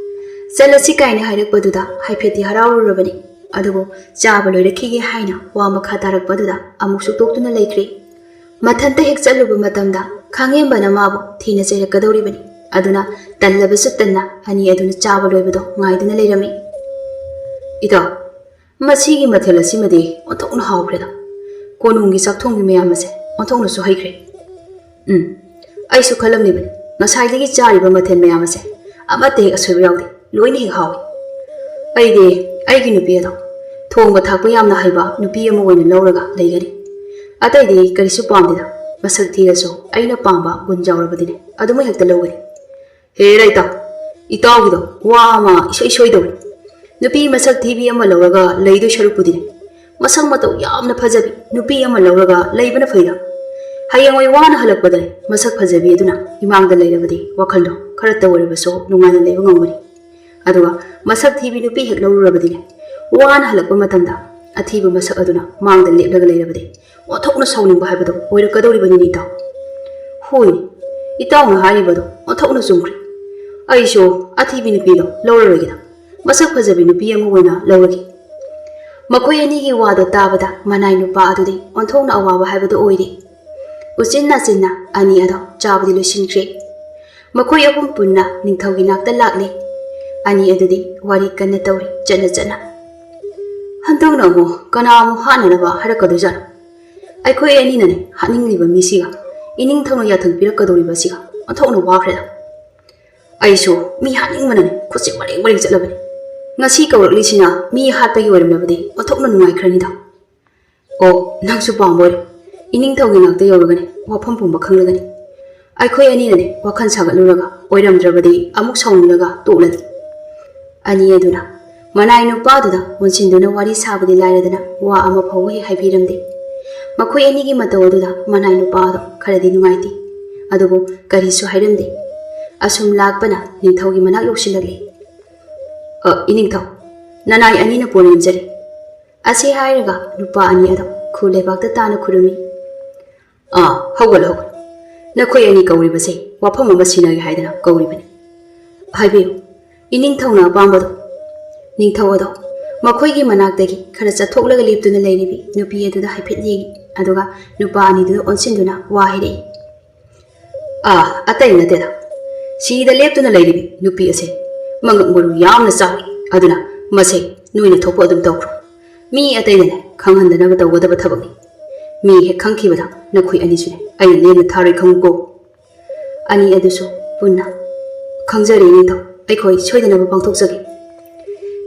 ꯆꯠꯂꯁꯤ" ꯀꯥꯏꯅ ꯍꯥꯏꯔꯛꯄꯗꯨꯗ ꯍꯥꯏꯐꯦꯠꯇꯤ ꯍꯔꯥꯎꯔꯨꯔꯕꯅꯤ꯫ ꯑꯗꯨꯕꯨ ꯆꯥꯕ ꯂꯣꯏꯔꯛꯈꯤꯒꯦ ꯍꯥꯏꯅ ꯋꯥ ꯃꯈꯥ ꯇꯥꯔꯛꯄꯗꯨꯗ ꯑꯃꯨꯛꯁꯨ ꯇꯣꯛꯇꯨꯅ ꯂꯩꯈ꯭ꯔꯦ꯫ ꯃꯊꯟꯇ ꯍꯦꯛ ꯆꯠꯂꯨꯕ ꯃꯇꯝꯗ ꯈꯥꯡꯉꯦꯝꯕꯅ ꯃꯥꯕꯨ ꯊꯤꯅ ꯆꯩꯔꯛꯀꯗꯧꯔꯤꯕꯅꯤ꯫ ꯑꯗꯨꯅ ꯇꯜꯂꯕꯁꯨ ꯇꯟꯅ ꯑꯅꯤ ꯑꯗꯨꯅ ꯆꯥꯕ ꯂꯣꯏꯕꯗꯣ ꯉꯥꯏꯗꯨꯅ ꯂꯩꯔꯝꯃꯤ꯫ "ꯏꯇꯥꯎ, ꯃꯁꯤꯒꯤ ꯃꯊꯦꯜ ꯑꯁꯤꯃꯗꯤ ꯑꯣꯟꯊꯣꯛꯅ ꯍꯥꯎꯈ꯭ꯔꯦꯗ꯫ ꯀꯣꯅꯨꯡꯒꯤ ꯆꯥꯛꯊꯣꯡꯕꯤ ꯃꯌꯥꯝ ꯑꯁꯦ ꯑꯣꯟꯊꯣꯛꯅꯁꯨ ꯍꯩꯈ꯭ꯔꯦ꯫ ꯎꯝ, ꯑꯩꯁꯨ ꯈꯜꯂꯝꯂꯤꯕꯅꯤ, ꯉꯁꯥꯏꯗꯒꯤ ꯆꯥꯔꯤꯕ ꯃꯊꯦꯜ ꯃꯌꯥꯝ ꯑꯁꯦ ꯑꯃꯠꯇ ꯍꯦꯛ ꯑꯁꯣꯏꯕ ꯌꯥꯎꯗꯦ, ꯂꯣꯏꯅ ꯍꯦꯛ ꯍꯥꯎꯏ꯫ ꯑꯩꯗꯤ ꯑꯩꯒꯤ ꯅꯨꯄꯤ ꯑꯗꯣ ꯊꯣꯡꯕ ꯊꯥꯛꯄ ꯌꯥꯝꯅ ꯍꯩꯕ ꯅꯨꯄꯤ ꯑꯃ ꯑꯣꯏꯅ ꯂꯧꯔꯒ ꯂꯩꯒꯅꯤ꯫ ꯑꯇꯩꯗꯤ ꯀꯔꯤꯁꯨ ꯄꯥꯝꯗꯦꯗ, ꯃꯁꯛ ꯊꯤꯔꯁꯨ ꯑꯩꯅ ꯄꯥꯝꯕ ꯒꯨꯟ ꯌꯥꯎꯔꯕꯗꯤꯅꯦ ꯑꯗꯨꯃ ꯍꯦꯛꯇ ꯂꯧꯒꯅꯤ"꯫ "ꯍꯦꯔꯥ ꯏꯇꯥꯎ, ꯏꯇꯥꯎꯒꯤꯗꯣ ꯋꯥ ꯑꯃ ꯏꯁꯣꯏ ꯁꯣꯏꯗꯧꯔꯤ꯫ ꯅꯨꯄꯤ ꯃꯁꯛ ꯊꯤꯕꯤ ꯑꯃ ꯂꯧꯔꯒ ꯂꯩꯗꯣꯏ ꯁꯔꯨꯛꯄꯨꯗꯤꯅꯦ, ꯃꯁꯛ ꯃꯇꯧ ꯌꯥꯝꯅ ꯐꯖꯕꯤ ꯅꯨꯄꯤ ꯑꯃ ꯂꯧꯔꯒ ꯂꯩꯕꯅ ꯐꯩꯗ꯫ ꯍꯌꯦꯡꯋꯥꯏ ꯋꯥꯅ ꯍꯜꯂꯛꯄꯗꯅꯦ ꯃꯁꯛ ꯐꯖꯕꯤ ꯑꯗꯨꯅ ꯏꯃꯥꯡꯗ ꯂꯩꯔꯕꯗꯤ ꯋꯥꯈꯜꯗꯣ ꯈꯔꯇ ꯑꯣꯏꯔꯕꯁꯨ ꯅꯨꯡꯉꯥꯏꯅ ꯂꯩꯕ ꯉꯝꯒꯅꯤ꯫ ꯑꯗꯨꯒ ꯃꯁꯛ ꯊꯤꯕꯤ ꯅꯨꯄꯤ ꯍꯦꯛ ꯂꯧꯔꯨꯔꯕꯗꯤꯅꯦ, ꯋꯥꯅ ꯍꯜꯂꯛꯄ ꯃꯇꯝꯗ ꯑꯊꯤꯕ ꯃꯁꯛ ꯑꯗꯨꯅ ꯃꯥꯡꯗ ꯂꯦꯞꯂꯒ ꯂꯩꯔꯕꯗꯤ ꯑꯣꯟꯊꯣꯛꯅ ꯁꯥꯎꯅꯤꯡꯕ ꯍꯥꯏꯕꯗꯣ ꯑꯣꯏꯔꯛꯀꯗꯧꯔꯤꯕꯅꯤꯅꯦ ꯏꯇꯥꯎ"꯫ "ꯍꯣꯏ, ꯏꯇꯥꯎꯅ ꯍꯥꯏꯔꯤꯕꯗꯣ ꯑꯣꯟꯊꯣꯛꯅ ꯆꯨꯝꯈ꯭ꯔꯦ꯫ ꯑꯩꯁꯨ ꯑꯊꯤꯕꯤ ꯅꯨꯄꯤꯗꯣ ꯂꯧꯔꯔꯣꯏꯒꯦꯗ, ꯃꯁꯛ ꯐꯖꯕꯤ ꯅꯨꯄꯤ ꯑꯃ ꯑꯣꯏꯅ ꯂꯧꯔꯒꯦ"꯫ ꯃꯈꯣꯏ ꯑꯅꯤꯒꯤ ꯋꯥꯗꯣ ꯇꯥꯕꯗ ꯃꯅꯥꯏ ꯅꯨꯄꯥ ꯑꯗꯨꯗꯤ ꯑꯣꯟꯊꯣꯛꯅ ꯑꯋꯥꯕ ꯍꯥꯏꯕꯗꯨ ꯑꯣꯏꯔꯦ꯫ ꯎꯆꯤꯟ ꯅꯥꯆꯤꯟꯅ ꯑꯅꯤ ꯑꯗꯣ ꯆꯥꯕꯗꯤ ꯂꯣꯏꯁꯤꯟꯈ꯭ꯔꯦ꯫ ꯃꯈꯣꯏ ꯑꯍꯨꯝ ꯄꯨꯟꯅ ꯅꯤꯡꯊꯧꯒꯤ ꯅꯥꯛꯇ ꯂꯥꯛꯂꯦ꯫ ꯑꯅꯤ ꯑꯗꯨꯗꯤ ꯋꯥꯔꯤ ꯀꯟꯅ ꯇꯧꯔꯤ, ꯆꯠꯅ ꯆꯠꯅ꯫ "ꯍꯟꯗꯛꯅ ꯑꯃꯨꯛ ꯀꯅꯥ ꯑꯃꯨꯛ ꯍꯥꯠꯅꯅꯕ ꯍꯥꯏꯔꯛꯀꯗꯣꯏꯖꯥꯠꯅꯣ? ꯑꯩꯈꯣꯏ ꯑꯅꯤꯅꯅꯦ ꯍꯥꯠꯅꯤꯡꯂꯤꯕ ꯃꯤꯁꯤꯒ ꯏꯅꯤꯡꯊꯧꯅ ꯌꯥꯊꯪ ꯄꯤꯔꯛꯀꯗꯧꯔꯤꯕꯁꯤꯒ ꯑꯣꯟꯊꯣꯛꯅ ꯋꯥꯈ꯭ꯔꯦꯗ꯫ ꯑꯩꯁꯨ ꯃꯤ ꯍꯥꯠꯅꯤꯡꯕꯅꯅꯦ ꯈꯨꯠꯁꯦ ꯃꯔꯦꯡ ꯃꯔꯦꯡ ꯆꯠꯂꯕꯅꯤ꯫ ꯉꯁꯤ ꯀꯧꯔꯛꯂꯤꯁꯤꯅ ꯃꯤ ꯍꯥꯠꯄꯒꯤ ꯑꯣꯏꯔꯝꯂꯕꯗꯤ ꯑꯣꯟꯊꯣꯛꯅ ꯅꯨꯡꯉꯥꯏꯈ꯭ꯔꯅꯤꯗ"꯫ "ꯑꯣ, ꯅꯪꯁꯨ ꯄꯥꯝꯕ ꯑꯣꯏꯔꯦ꯫ ꯏꯅꯤꯡꯊꯧꯒꯤ ꯅꯥꯛꯇ ꯌꯧꯔꯒꯅꯦ ꯋꯥꯐꯝ ꯄꯨꯝꯕ ꯈꯪꯂꯒꯅꯤ꯫ ꯑꯩꯈꯣꯏ ꯑꯅꯤꯅꯅꯦ ꯋꯥꯈꯜ ꯁꯥꯒꯠꯂꯨꯔꯒ ꯑꯣꯏꯔꯝꯗ꯭ꯔꯕꯗꯤ ꯑꯃꯨꯛ ꯁꯥꯎꯅꯤꯡꯂꯒ ꯇꯣꯛꯂꯅꯤ"꯫ ꯑꯅꯤ ꯑꯗꯨꯅ ꯃꯅꯥꯏ ꯅꯨꯄꯥꯗꯨꯗ ꯑꯣꯟꯁꯤꯟꯗꯨꯅ ꯋꯥꯔꯤ ꯁꯥꯕꯗꯤ ꯂꯥꯏꯔꯗꯅ ꯋꯥ ꯑꯃ ꯐꯥꯎꯕ ꯍꯦꯛ ꯍꯥꯏꯕꯤꯔꯝꯗꯦ꯫ ꯃꯈꯣꯏ ꯑꯅꯤꯒꯤ ꯃꯇꯧ ꯑꯗꯨꯗ ꯃꯅꯥꯏ ꯅꯨꯄꯥ ꯑꯗꯣ ꯈꯔꯗꯤ ꯅꯨꯡꯉꯥꯏꯇꯦ, ꯑꯗꯨꯕꯨ ꯀꯔꯤꯁꯨ ꯍꯥꯏꯔꯝꯗꯦ꯫ ꯑꯁꯨꯝ ꯂꯥꯛꯄꯅ ꯅꯤꯡꯊꯧꯒꯤ ꯃꯅꯥꯛ ꯌꯧꯁꯤꯜꯂꯛꯂꯦ꯫ "ꯑ, ꯏꯅꯤꯡꯊꯧ, ꯅꯅꯥꯏ ꯑꯅꯤꯅ ꯄꯣꯟ ꯌꯣꯝꯖꯔꯤ"꯫ ꯑꯁꯤ ꯍꯥꯏꯔꯒ ꯅꯨꯄꯥ ꯑꯅꯤ ꯑꯗꯣ ꯈꯨ ꯂꯩꯕꯥꯛꯇ ꯇꯥꯅ ꯈꯨꯔꯨꯝꯃꯤ꯫ "ꯑꯥ, ꯍꯧꯒꯠꯂꯣ, ꯍꯧꯒꯠꯂꯣ꯫ "ꯅꯈꯣꯏ ꯑꯅꯤ ꯀꯧꯔꯤꯕꯁꯦ ꯋꯥꯐꯝ ꯑꯃ ꯁꯤꯟꯅꯒꯦ ꯍꯥꯏꯗꯅ ꯀꯧꯔꯤꯕꯅꯤ꯫ ꯍꯥꯏꯕꯤꯌꯨ, ꯏꯅꯤꯡꯊꯧꯅ ꯑꯄꯥꯝꯕꯗꯣ꯫" ꯅꯤꯡꯊꯧ ꯑꯗꯣ ꯃꯈꯣꯏꯒꯤ ꯃꯅꯥꯛꯇꯒꯤ ꯈꯔ ꯆꯠꯊꯣꯛꯂꯒ ꯂꯦꯞꯇꯨꯅ ꯂꯩꯔꯤꯕꯤ ꯅꯨꯄꯤ ꯑꯗꯨꯗ ꯍꯥꯏꯐꯦꯠ ꯌꯦꯡꯏ, ꯑꯗꯨꯒ ꯅꯨꯄꯥ ꯑꯅꯤꯗꯨꯗ ꯑꯣꯟꯁꯤꯟꯗꯨꯅ ꯋꯥ ꯍꯥꯏꯔꯛꯏ꯫ "ꯑꯥ, ꯑꯇꯩ ꯅꯠꯇꯦꯗ, ꯁꯤꯗ ꯂꯦꯞꯇꯨꯅ ꯂꯩꯔꯤꯕꯤ ꯅꯨꯄꯤ ꯑꯁꯦ ꯃꯉꯛ ꯃꯔꯨ ꯌꯥꯝꯅ ꯆꯥꯎꯏ, ꯑꯗꯨꯅ ꯃꯁꯦ ꯅꯣꯏꯅ ꯊꯣꯛꯄ ꯑꯗꯨꯝ ꯇꯧꯈ꯭ꯔꯣ꯫ ꯃꯤ ꯑꯇꯩꯅꯅꯦ ꯈꯪꯍꯟꯗꯅꯕ ꯇꯧꯒꯗꯕ ꯊꯕꯛꯅꯤ꯫ ꯃꯤ ꯍꯦꯛ ꯈꯪꯈꯤꯕꯗ ꯅꯈꯣꯏ ꯑꯅꯤꯁꯨꯅꯦ ꯑꯩꯅ ꯂꯦꯝꯅ ꯊꯥꯔꯣꯏ, ꯈꯪꯉꯨꯀꯣ꯫" ꯑꯅꯤ ꯑꯗꯨꯁꯨ ꯄꯨꯟꯅ, "ꯈꯪꯖꯔꯦ ꯅꯤꯡꯊꯧ, ꯑꯩꯈꯣꯏ ꯁꯣꯏꯗꯅꯕ ꯄꯥꯡꯊꯣꯛꯆꯒꯦ꯫"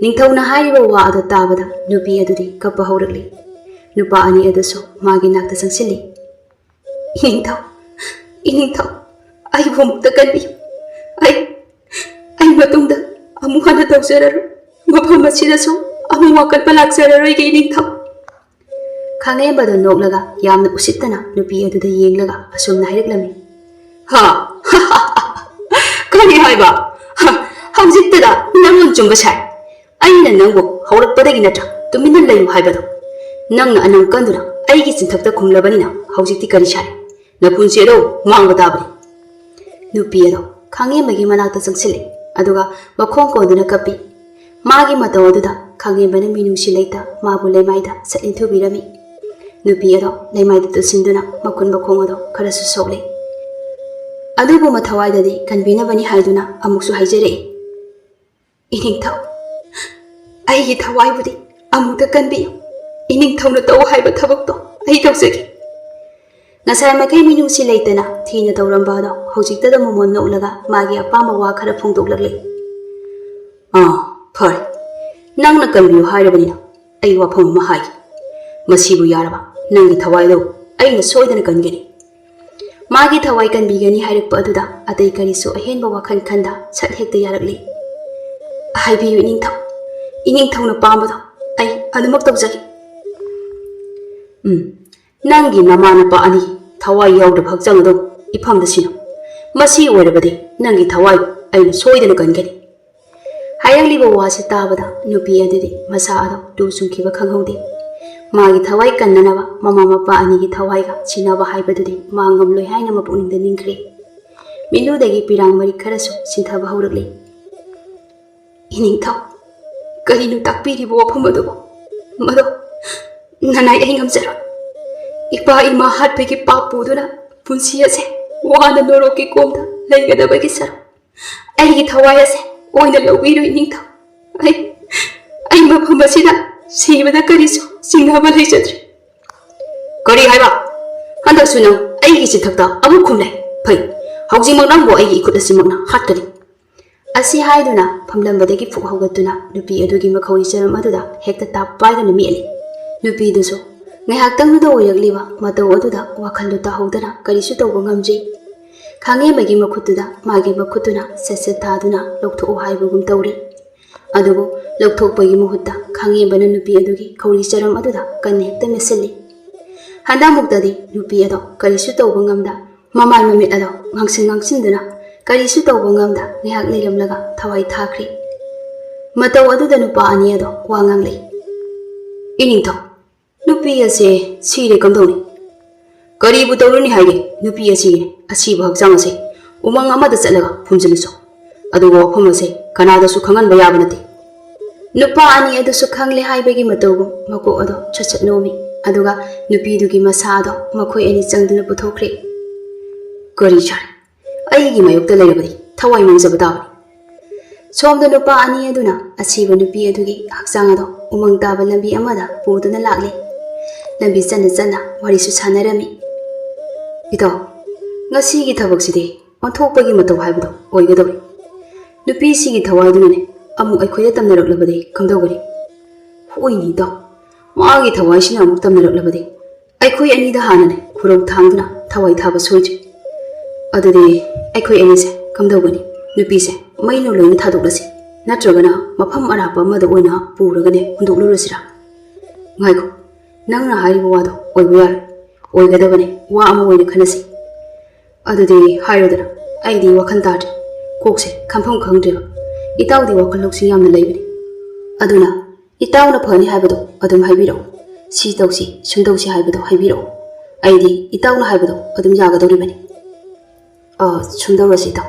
ꯅꯤꯡꯊꯧꯅ ꯍꯥꯏꯔꯤꯕ ꯋꯥ ꯑꯗꯨ ꯇꯥꯕꯗ ꯅꯨꯄꯤ ꯑꯗꯨꯗꯤ ꯀꯞꯄ ꯍꯧꯔꯛꯂꯤ꯫ ꯅꯨꯄꯥ ꯑꯅꯤ ꯑꯗꯨꯁꯨ ꯃꯥꯒꯤ ꯅꯥꯛꯇ ꯆꯪꯁꯤꯜꯂꯤ꯫ "ꯏꯅꯤꯡꯊꯧ, ꯏꯅꯤꯡꯊꯧ, ꯑꯩꯕꯨ ꯑꯃꯨꯛꯇ ꯀꯟꯕꯤꯌꯨ꯫ ꯑꯩ, ꯑꯩ ꯃꯇꯨꯡꯗ ꯑꯃꯨꯛ ꯍꯟꯅ ꯇꯧꯖꯔꯔꯣꯏ꯫ ꯃꯐꯝ ꯑꯁꯤꯗꯁꯨ ꯑꯃꯨꯛ ꯋꯥꯀꯠꯄ ꯂꯥꯛꯆꯔꯔꯣꯏꯒꯦ ꯏꯅꯤꯡꯊꯧ꯫" ꯈꯥꯡꯉꯦꯝꯕꯗꯨ ꯅꯣꯛꯂꯒ ꯌꯥꯝꯅ ꯎꯁꯤꯠꯇꯅ ꯅꯨꯄꯤ ꯑꯗꯨꯗ ꯌꯦꯡꯂꯒ ꯑꯁꯨꯝꯅ ꯍꯥꯏꯔꯛꯂꯝꯃꯤ꯫ "ꯍꯥ? ꯀꯔꯤ ꯍꯥꯏꯕ? ꯍ, ꯍꯧꯖꯤꯛꯇꯗ ꯅꯪꯉꯣꯟ ꯆꯨꯝꯕ ꯁꯥꯏ꯫ ꯑꯩꯅ ꯅꯪꯕꯨ ꯍꯧꯔꯛꯄꯗꯒꯤ ꯅꯠꯇ꯭ꯔꯥ ꯇꯨꯃꯤꯟꯅ ꯂꯩꯌꯨ ꯍꯥꯏꯕꯗꯣ? ꯅꯪꯅ ꯑꯅꯝ ꯀꯟꯗꯨꯅ ꯑꯩꯒꯤ ꯆꯤꯟꯊꯛꯇ ꯈꯨꯝꯂꯕꯅꯤꯅ ꯍꯧꯖꯤꯛꯇꯤ ꯀꯔꯤ ꯁꯥꯏ? ꯅꯄꯨꯟꯁꯤ ꯑꯗꯣ ꯃꯥꯡꯕ ꯇꯥꯕꯅꯤ꯫" ꯅꯨꯄꯤ ꯑꯗꯣ ꯈꯥꯡꯉꯦꯝꯕꯒꯤ ꯃꯅꯥꯛꯇ ꯆꯪꯁꯤꯜꯂꯦ, ꯑꯗꯨꯒ ꯃꯈꯣꯡ ꯀꯣꯟꯗꯨꯅ ꯀꯞꯄꯤ꯫ ꯃꯥꯒꯤ ꯃꯇꯧ ꯑꯗꯨꯗ ꯈꯥꯡꯉꯦꯝꯕꯅ ꯃꯤꯅꯨꯡꯁꯤ ꯂꯩꯇ ꯃꯥꯕꯨ ꯂꯩꯃꯥꯏꯗ ꯁꯠ ꯏꯟꯊꯨꯕꯤꯔꯝꯃꯤ꯫ ꯅꯨꯄꯤ ꯑꯗꯣ ꯂꯩꯃꯥꯏꯗ ꯇꯨꯁꯤꯟꯗꯨꯅ ꯃꯈꯨꯟ ꯃꯈꯣꯡ ꯑꯗꯣ ꯈꯔꯁꯨ ꯁꯣꯛꯂꯦ꯫ ꯑꯗꯨꯕꯨ ꯃꯊꯋꯥꯏꯗꯗꯤ ꯀꯟꯕꯤꯅꯕꯅꯤ ꯍꯥꯏꯗꯨꯅ ꯑꯃꯨꯛꯁꯨ ꯍꯥꯏꯖꯔꯛꯏ꯫ "ꯏꯅꯤꯡꯊꯧ, ꯑꯩꯒꯤ ꯊꯋꯥꯏꯕꯨꯗꯤ ꯑꯃꯨꯛꯇ ꯀꯟꯕꯤꯌꯨ꯫ ꯏꯅꯤꯡꯊꯧꯅ ꯇꯧ ꯍꯥꯏꯕ ꯊꯕꯛꯇꯣ ꯑꯩ ꯇꯧꯖꯒꯦ꯫" ꯉꯁꯥꯏ ꯃꯈꯩ ꯃꯤꯅꯨꯡꯁꯤ ꯂꯩꯇꯅ ꯊꯤꯅ ꯇꯧꯔꯝꯕ ꯑꯗꯣ ꯍꯧꯖꯤꯛꯇꯗ ꯃꯃꯣꯟ ꯅꯣꯛꯂꯒ ꯃꯥꯒꯤ ꯑꯄꯥꯝꯕ ꯋꯥ ꯈꯔ ꯐꯣꯡꯗꯣꯛꯂꯛꯂꯦ꯫ "ꯑꯥ, ꯐꯔꯦ, ꯅꯪꯅ ꯀꯟꯕꯤꯌꯨ ꯍꯥꯏꯔꯕꯅꯤꯅ ꯑꯩ ꯋꯥꯐꯝ ꯑꯃ ꯍꯥꯏꯒꯦ꯫ ꯃꯁꯤꯕꯨ ꯌꯥꯔꯕ ꯅꯪꯒꯤ ꯊꯋꯥꯏꯗꯣ ꯑꯩꯅ ꯁꯣꯏꯗꯅ ꯀꯟꯒꯅꯤ꯫" ꯃꯥꯒꯤ ꯊꯋꯥꯏ ꯀꯟꯕꯤꯒꯅꯤ ꯍꯥꯏꯔꯛꯄ ꯑꯗꯨꯗ ꯑꯇꯩ ꯀꯔꯤꯁꯨ ꯑꯍꯦꯟꯕ ꯋꯥꯈꯜ ꯈꯟꯗ ꯁꯠ ꯍꯦꯛꯇ ꯌꯥꯔꯛꯂꯤ꯫ "ꯍꯥꯏꯕꯤꯌꯨ ꯏꯅꯤꯡꯊꯧ, ꯏꯅꯤꯡꯊꯧꯅ ꯄꯥꯝꯕꯗꯣ ꯑꯩ ꯑꯗꯨꯃꯛ ꯇꯧꯖꯒꯦ꯫" "ꯎꯝ, ꯅꯪꯒꯤ ꯅꯃꯥ ꯅꯄꯥ ꯑꯅꯤ ꯊꯋꯥꯏ ꯌꯥꯎꯗꯕ ꯍꯛꯆꯥꯡ ꯑꯗꯨ ꯏꯐꯝꯗ ꯁꯤꯅꯧ꯫ ꯃꯁꯤ ꯑꯣꯏꯔꯕꯗꯤ ꯅꯪꯒꯤ ꯊꯋꯥꯏ ꯑꯩꯅ ꯁꯣꯏꯗꯅ ꯀꯟꯒꯅꯤ꯫" ꯍꯥꯏꯔꯛꯂꯤꯕ ꯋꯥꯁꯤ ꯇꯥꯕꯗ ꯅꯨꯄꯤ ꯑꯗꯨꯗꯤ ꯃꯁꯥ ꯑꯗꯨ ꯇꯨ ꯆꯨꯡꯈꯤꯕ ꯈꯪꯍꯧꯗꯦ꯫ ꯃꯥꯒꯤ ꯊꯋꯥꯏ ꯀꯟꯅꯅꯕ ꯃꯃꯥ ꯃꯄꯥ ꯑꯅꯤꯒꯤ ꯊꯋꯥꯏꯒ ꯁꯤꯟꯅꯕ ꯍꯥꯏꯕꯗꯨꯗꯤ ꯃꯥ ꯉꯝꯂꯣꯏ ꯍꯥꯏꯅ ꯃꯄꯨꯛꯅꯤꯡꯗ ꯅꯤꯡꯈ꯭ꯔꯦ꯫ ꯃꯤꯠꯂꯨꯗꯒꯤ ꯄꯤꯔꯥꯡ ꯃꯔꯤꯛ ꯈꯔꯁꯨ ꯁꯤꯟꯊꯕ ꯍꯧꯔꯛꯂꯦ꯫ "ꯏꯅꯤꯡꯊꯧ, ꯀꯔꯤꯅꯣ ꯇꯥꯛꯄꯤꯔꯤꯕ ꯋꯥꯐꯝ ꯑꯗꯨꯕꯨ? ꯃꯗꯣ ꯅꯅꯥꯏ ꯑꯩ ꯉꯝꯖꯔꯣꯏ꯫ ꯏꯄꯥ ꯏꯃꯥ ꯍꯥꯠꯄꯒꯤ ꯄꯥꯞ ꯄꯨꯗꯨꯅ ꯄꯨꯟꯁꯤ ꯑꯁꯦ ꯋꯥꯅ ꯅꯣꯔꯣꯛꯀꯤ ꯀꯣꯝꯗ ꯂꯩꯒꯗꯕꯒꯤ ꯁꯔꯨꯛ ꯑꯩꯒꯤ ꯊꯋꯥꯏ ꯑꯁꯦ ꯑꯣꯏꯅ ꯂꯧꯕꯤꯔꯣ ꯏꯅꯤꯡꯊꯧ꯫ ꯑꯩ, ꯑꯩ ꯃꯐꯝ ꯑꯁꯤꯗ ꯁꯤꯕꯗ ꯀꯔꯤꯁꯨ ꯆꯤꯡꯅꯕ ꯂꯩꯖꯗ꯭ꯔꯦ꯫" "ꯀꯔꯤ ꯍꯥꯏꯕ? ꯍꯟꯗꯛꯁꯨ ꯅꯪ ꯑꯩꯒꯤ ꯆꯤꯊꯛꯇ ꯑꯃꯨꯛ ꯈꯨꯝꯂꯦ꯫ ꯐꯩ, ꯍꯧꯖꯤꯛꯃꯛ ꯅꯪꯕꯨ ꯑꯩꯒꯤ ꯏꯈꯨꯠ ꯑꯁꯤꯃꯛꯅ ꯍꯥꯠꯀꯅꯤ꯫" ꯑꯁꯤ ꯍꯥꯏꯗꯨꯅ ꯐꯝꯂꯝꯕꯗꯒꯤ ꯐꯨꯛ ꯍꯧꯒꯠꯇꯨꯅ ꯅꯨꯄꯤ ꯑꯗꯨꯒꯤ ꯃꯈꯧꯔꯤ ꯆꯔꯝ ꯑꯗꯨꯗ ꯍꯦꯛꯇ ꯇꯥꯞ ꯄꯥꯏꯗꯨꯅ ꯃꯦꯠꯂꯤ꯫ ꯅꯨꯄꯤꯗꯨꯁꯨ ꯉꯥꯏꯍꯥꯛꯇꯪꯗꯨꯗ ꯑꯣꯏꯔꯛꯂꯤꯕ ꯃꯇꯧ ꯑꯗꯨꯗ ꯋꯥꯈꯜꯗꯨ ꯇꯥꯍꯧꯗꯅ ꯀꯔꯤꯁꯨ ꯇꯧꯕ ꯉꯝꯗ꯭ꯔꯤ꯫ ꯈꯥꯡꯉꯦꯝꯕꯒꯤ ꯃꯈꯨꯠꯇꯨꯗ ꯃꯥꯒꯤ ꯃꯈꯨꯠꯇꯨꯅ ꯁꯠ ꯁꯠ ꯊꯥꯗꯨꯅ ꯂꯧꯊꯣꯛꯎ ꯍꯥꯏꯕꯒꯨꯝ ꯇꯧꯔꯤ꯫ ꯑꯗꯨꯕꯨ ꯂꯧꯊꯣꯛꯄꯒꯤ ꯃꯍꯨꯠꯇ ꯈꯥꯡꯉꯦꯝꯕꯅ ꯅꯨꯄꯤ ꯑꯗꯨꯒꯤ ꯈꯧꯔꯤ ꯆꯔꯝ ꯑꯗꯨꯗ ꯀꯟꯅ ꯍꯦꯛꯇ ꯃꯦꯠꯁꯤꯜꯂꯤ꯫ ꯍꯟꯗꯛꯃꯨꯛꯇꯗꯤ ꯅꯨꯄꯤ ꯑꯗꯣ ꯀꯔꯤꯁꯨ ꯇꯧꯕ ꯉꯝꯗ ꯃꯃꯥꯏ ꯃꯃꯤꯠ ꯑꯗꯣ ꯉꯥꯡꯁꯤꯟ ꯉꯥꯡꯁꯤꯟꯗꯨꯅ ꯀꯔꯤꯁꯨ ꯇꯧꯕ ꯉꯝꯗ ꯉꯥꯏꯍꯥꯛ ꯂꯩꯔꯝꯂꯒ ꯊꯋꯥꯏ ꯊꯥꯈ꯭ꯔꯦ꯫ ꯃꯇꯧ ꯑꯗꯨꯗ ꯅꯨꯄꯥ ꯑꯅꯤ ꯑꯗꯣ ꯋꯥ ꯉꯥꯡꯂꯛꯏ꯫ "ꯏꯅꯤꯡꯊꯧ, ꯅꯨꯄꯤ ꯑꯁꯦ ꯁꯤꯔꯦ ꯀꯝꯗꯧꯅꯤ?" "ꯀꯔꯤꯕꯨ ꯇꯧꯔꯨꯅꯤ ꯍꯥꯏꯒꯦ? ꯅꯨꯄꯤ ꯑꯁꯤ ꯑꯁꯤꯕ ꯍꯛꯆꯥꯡ ꯑꯁꯦ ꯎꯃꯪ ꯑꯃꯗ ꯆꯠꯂꯒ ꯐꯨꯝꯖꯤꯜꯂꯨꯁꯣ꯫ ꯑꯗꯨꯒ ꯋꯥꯐꯝ ꯑꯁꯦ ꯀꯅꯥꯗꯁꯨ ꯈꯪꯍꯟꯕ ꯌꯥꯕ ꯅꯠꯇꯦ꯫" ꯅꯨꯄꯥ ꯑꯅꯤ ꯑꯗꯨꯁꯨ ꯈꯪꯂꯦ ꯍꯥꯏꯕꯒꯤ ꯃꯇꯧꯒꯨꯝ ꯃꯀꯣꯛ ꯑꯗꯣ ꯁꯠ ꯁꯠ ꯅꯣꯝꯃꯤ꯫ ꯑꯗꯨꯒ ꯅꯨꯄꯤꯗꯨꯒꯤ ꯃꯁꯥ ꯑꯗꯣ ꯃꯈꯣꯏ ꯑꯅꯤ ꯆꯪꯗꯨꯅ ꯄꯨꯊꯣꯛꯈ꯭ꯔꯦ꯫ "ꯀꯔꯤ ꯁꯥꯏ? ꯑꯩꯒꯤ ꯃꯥꯌꯣꯛꯇ ꯂꯩꯔꯕꯗꯤ ꯊꯋꯥꯏ ꯃꯥꯡꯖꯕ ꯇꯥꯕꯅꯤ꯫" ꯁꯣꯝꯗ ꯅꯨꯄꯥ ꯑꯅꯤ ꯑꯗꯨꯅ ꯑꯁꯤꯕ ꯅꯨꯄꯤ ꯑꯗꯨꯒꯤ ꯍꯛꯆꯥꯡ ꯑꯗꯣ ꯎꯃꯪ ꯇꯥꯕ ꯂꯝꯕꯤ ꯑꯃꯗ ꯄꯨꯗꯨꯅ ꯂꯥꯛꯂꯤ꯫ ꯂꯝꯕꯤ ꯆꯠꯅ ꯆꯠꯅ ꯋꯥꯔꯤꯁꯨ ꯁꯥꯟꯅꯔꯝꯃꯤ꯫ "ꯏꯇꯥꯎ, ꯉꯁꯤꯒꯤ ꯊꯕꯛꯁꯤꯗꯤ ꯑꯣꯟꯊꯣꯛꯄꯒꯤ ꯃꯇꯧ ꯍꯥꯏꯕꯗꯣ ꯑꯣꯏꯒꯗꯧꯔꯤ꯫ ꯅꯨꯄꯤꯁꯤꯒꯤ ꯊꯋꯥꯏꯗꯨꯅꯅꯦ ꯑꯃꯨꯛ ꯑꯩꯈꯣꯏꯗ ꯇꯝꯅꯔꯛꯂꯕꯗꯤ ꯀꯝꯗꯧꯒꯅꯤ?" "ꯍꯣꯏꯅꯦ ꯏꯇꯥꯎ, ꯃꯥꯒꯤ ꯊꯋꯥꯏꯁꯤꯅ ꯑꯃꯨꯛ ꯇꯝꯅꯔꯛꯂꯕꯗꯤ ꯑꯩꯈꯣꯏ ꯑꯅꯤꯗ ꯍꯥꯟꯅꯅꯦ ꯈꯨꯔꯧ ꯊꯥꯡꯗꯨꯅ ꯊꯋꯥꯏ ꯊꯥꯕ ꯁꯣꯏꯗ꯭ꯔꯦ꯫ ꯑꯗꯨꯗꯤ ꯑꯩꯈꯣꯏ ꯑꯅꯤꯁꯦ ꯀꯝꯗꯧꯒꯅꯤ? ꯅꯨꯄꯤꯁꯦ ꯃꯩꯅ ꯂꯣꯏꯅ ꯊꯥꯗꯣꯛꯂꯁꯤ, ꯅꯠꯇ꯭ꯔꯒꯅ ꯃꯐꯝ ꯑꯔꯥꯞꯄ ꯑꯃꯗ ꯑꯣꯏꯅ ꯄꯨꯔꯒꯅꯦ ꯍꯨꯟꯗꯣꯛꯂꯨꯔꯁꯤꯔꯥ?" "ꯉꯥꯏꯈꯣ, ꯅꯪꯅ ꯍꯥꯏꯔꯤꯕ ꯋꯥꯗꯣ ꯑꯣꯏꯕ ꯌꯥꯔꯣꯏ꯫ ꯑꯣꯏꯒꯗꯕꯅꯦ, ꯋꯥ ꯑꯃ ꯑꯣꯏꯅ ꯈꯟꯅꯁꯤ꯫ ꯑꯗꯨꯗꯤ ꯍꯥꯏꯔꯣꯗꯅ, ꯑꯩꯗꯤ ꯋꯥꯈꯜ ꯇꯥꯗ꯭ꯔꯦ꯫ ꯀꯣꯛꯁꯦ ꯈꯟꯐꯝ ꯈꯪꯗ꯭ꯔꯦꯕ꯫ ꯏꯇꯥꯎꯗꯤ ꯋꯥꯈꯜ ꯂꯧꯁꯤꯡ ꯌꯥꯝꯅ ꯂꯩꯕꯅꯤ꯫ ꯑꯗꯨꯅ ꯏꯇꯥꯎꯅ ꯐꯅꯤ ꯍꯥꯏꯕꯗꯣ ꯑꯗꯨꯝ ꯍꯥꯏꯕꯤꯔꯛꯑꯣ꯫ ꯁꯤ ꯇꯧꯁꯤ, ꯁꯨꯝ ꯇꯧꯁꯤ ꯍꯥꯏꯕꯗꯣ ꯍꯥꯏꯕꯤꯔꯛꯑꯣ꯫ ꯑꯩꯗꯤ ꯏꯇꯥꯎꯅ ꯍꯥꯏꯕꯗꯣ ꯑꯗꯨꯝ ꯌꯥꯒꯗꯧꯔꯤꯕꯅꯤ꯫ ꯑ, ꯁꯨꯝ ꯇꯧꯔꯁꯤ ꯏꯇꯥꯎ꯫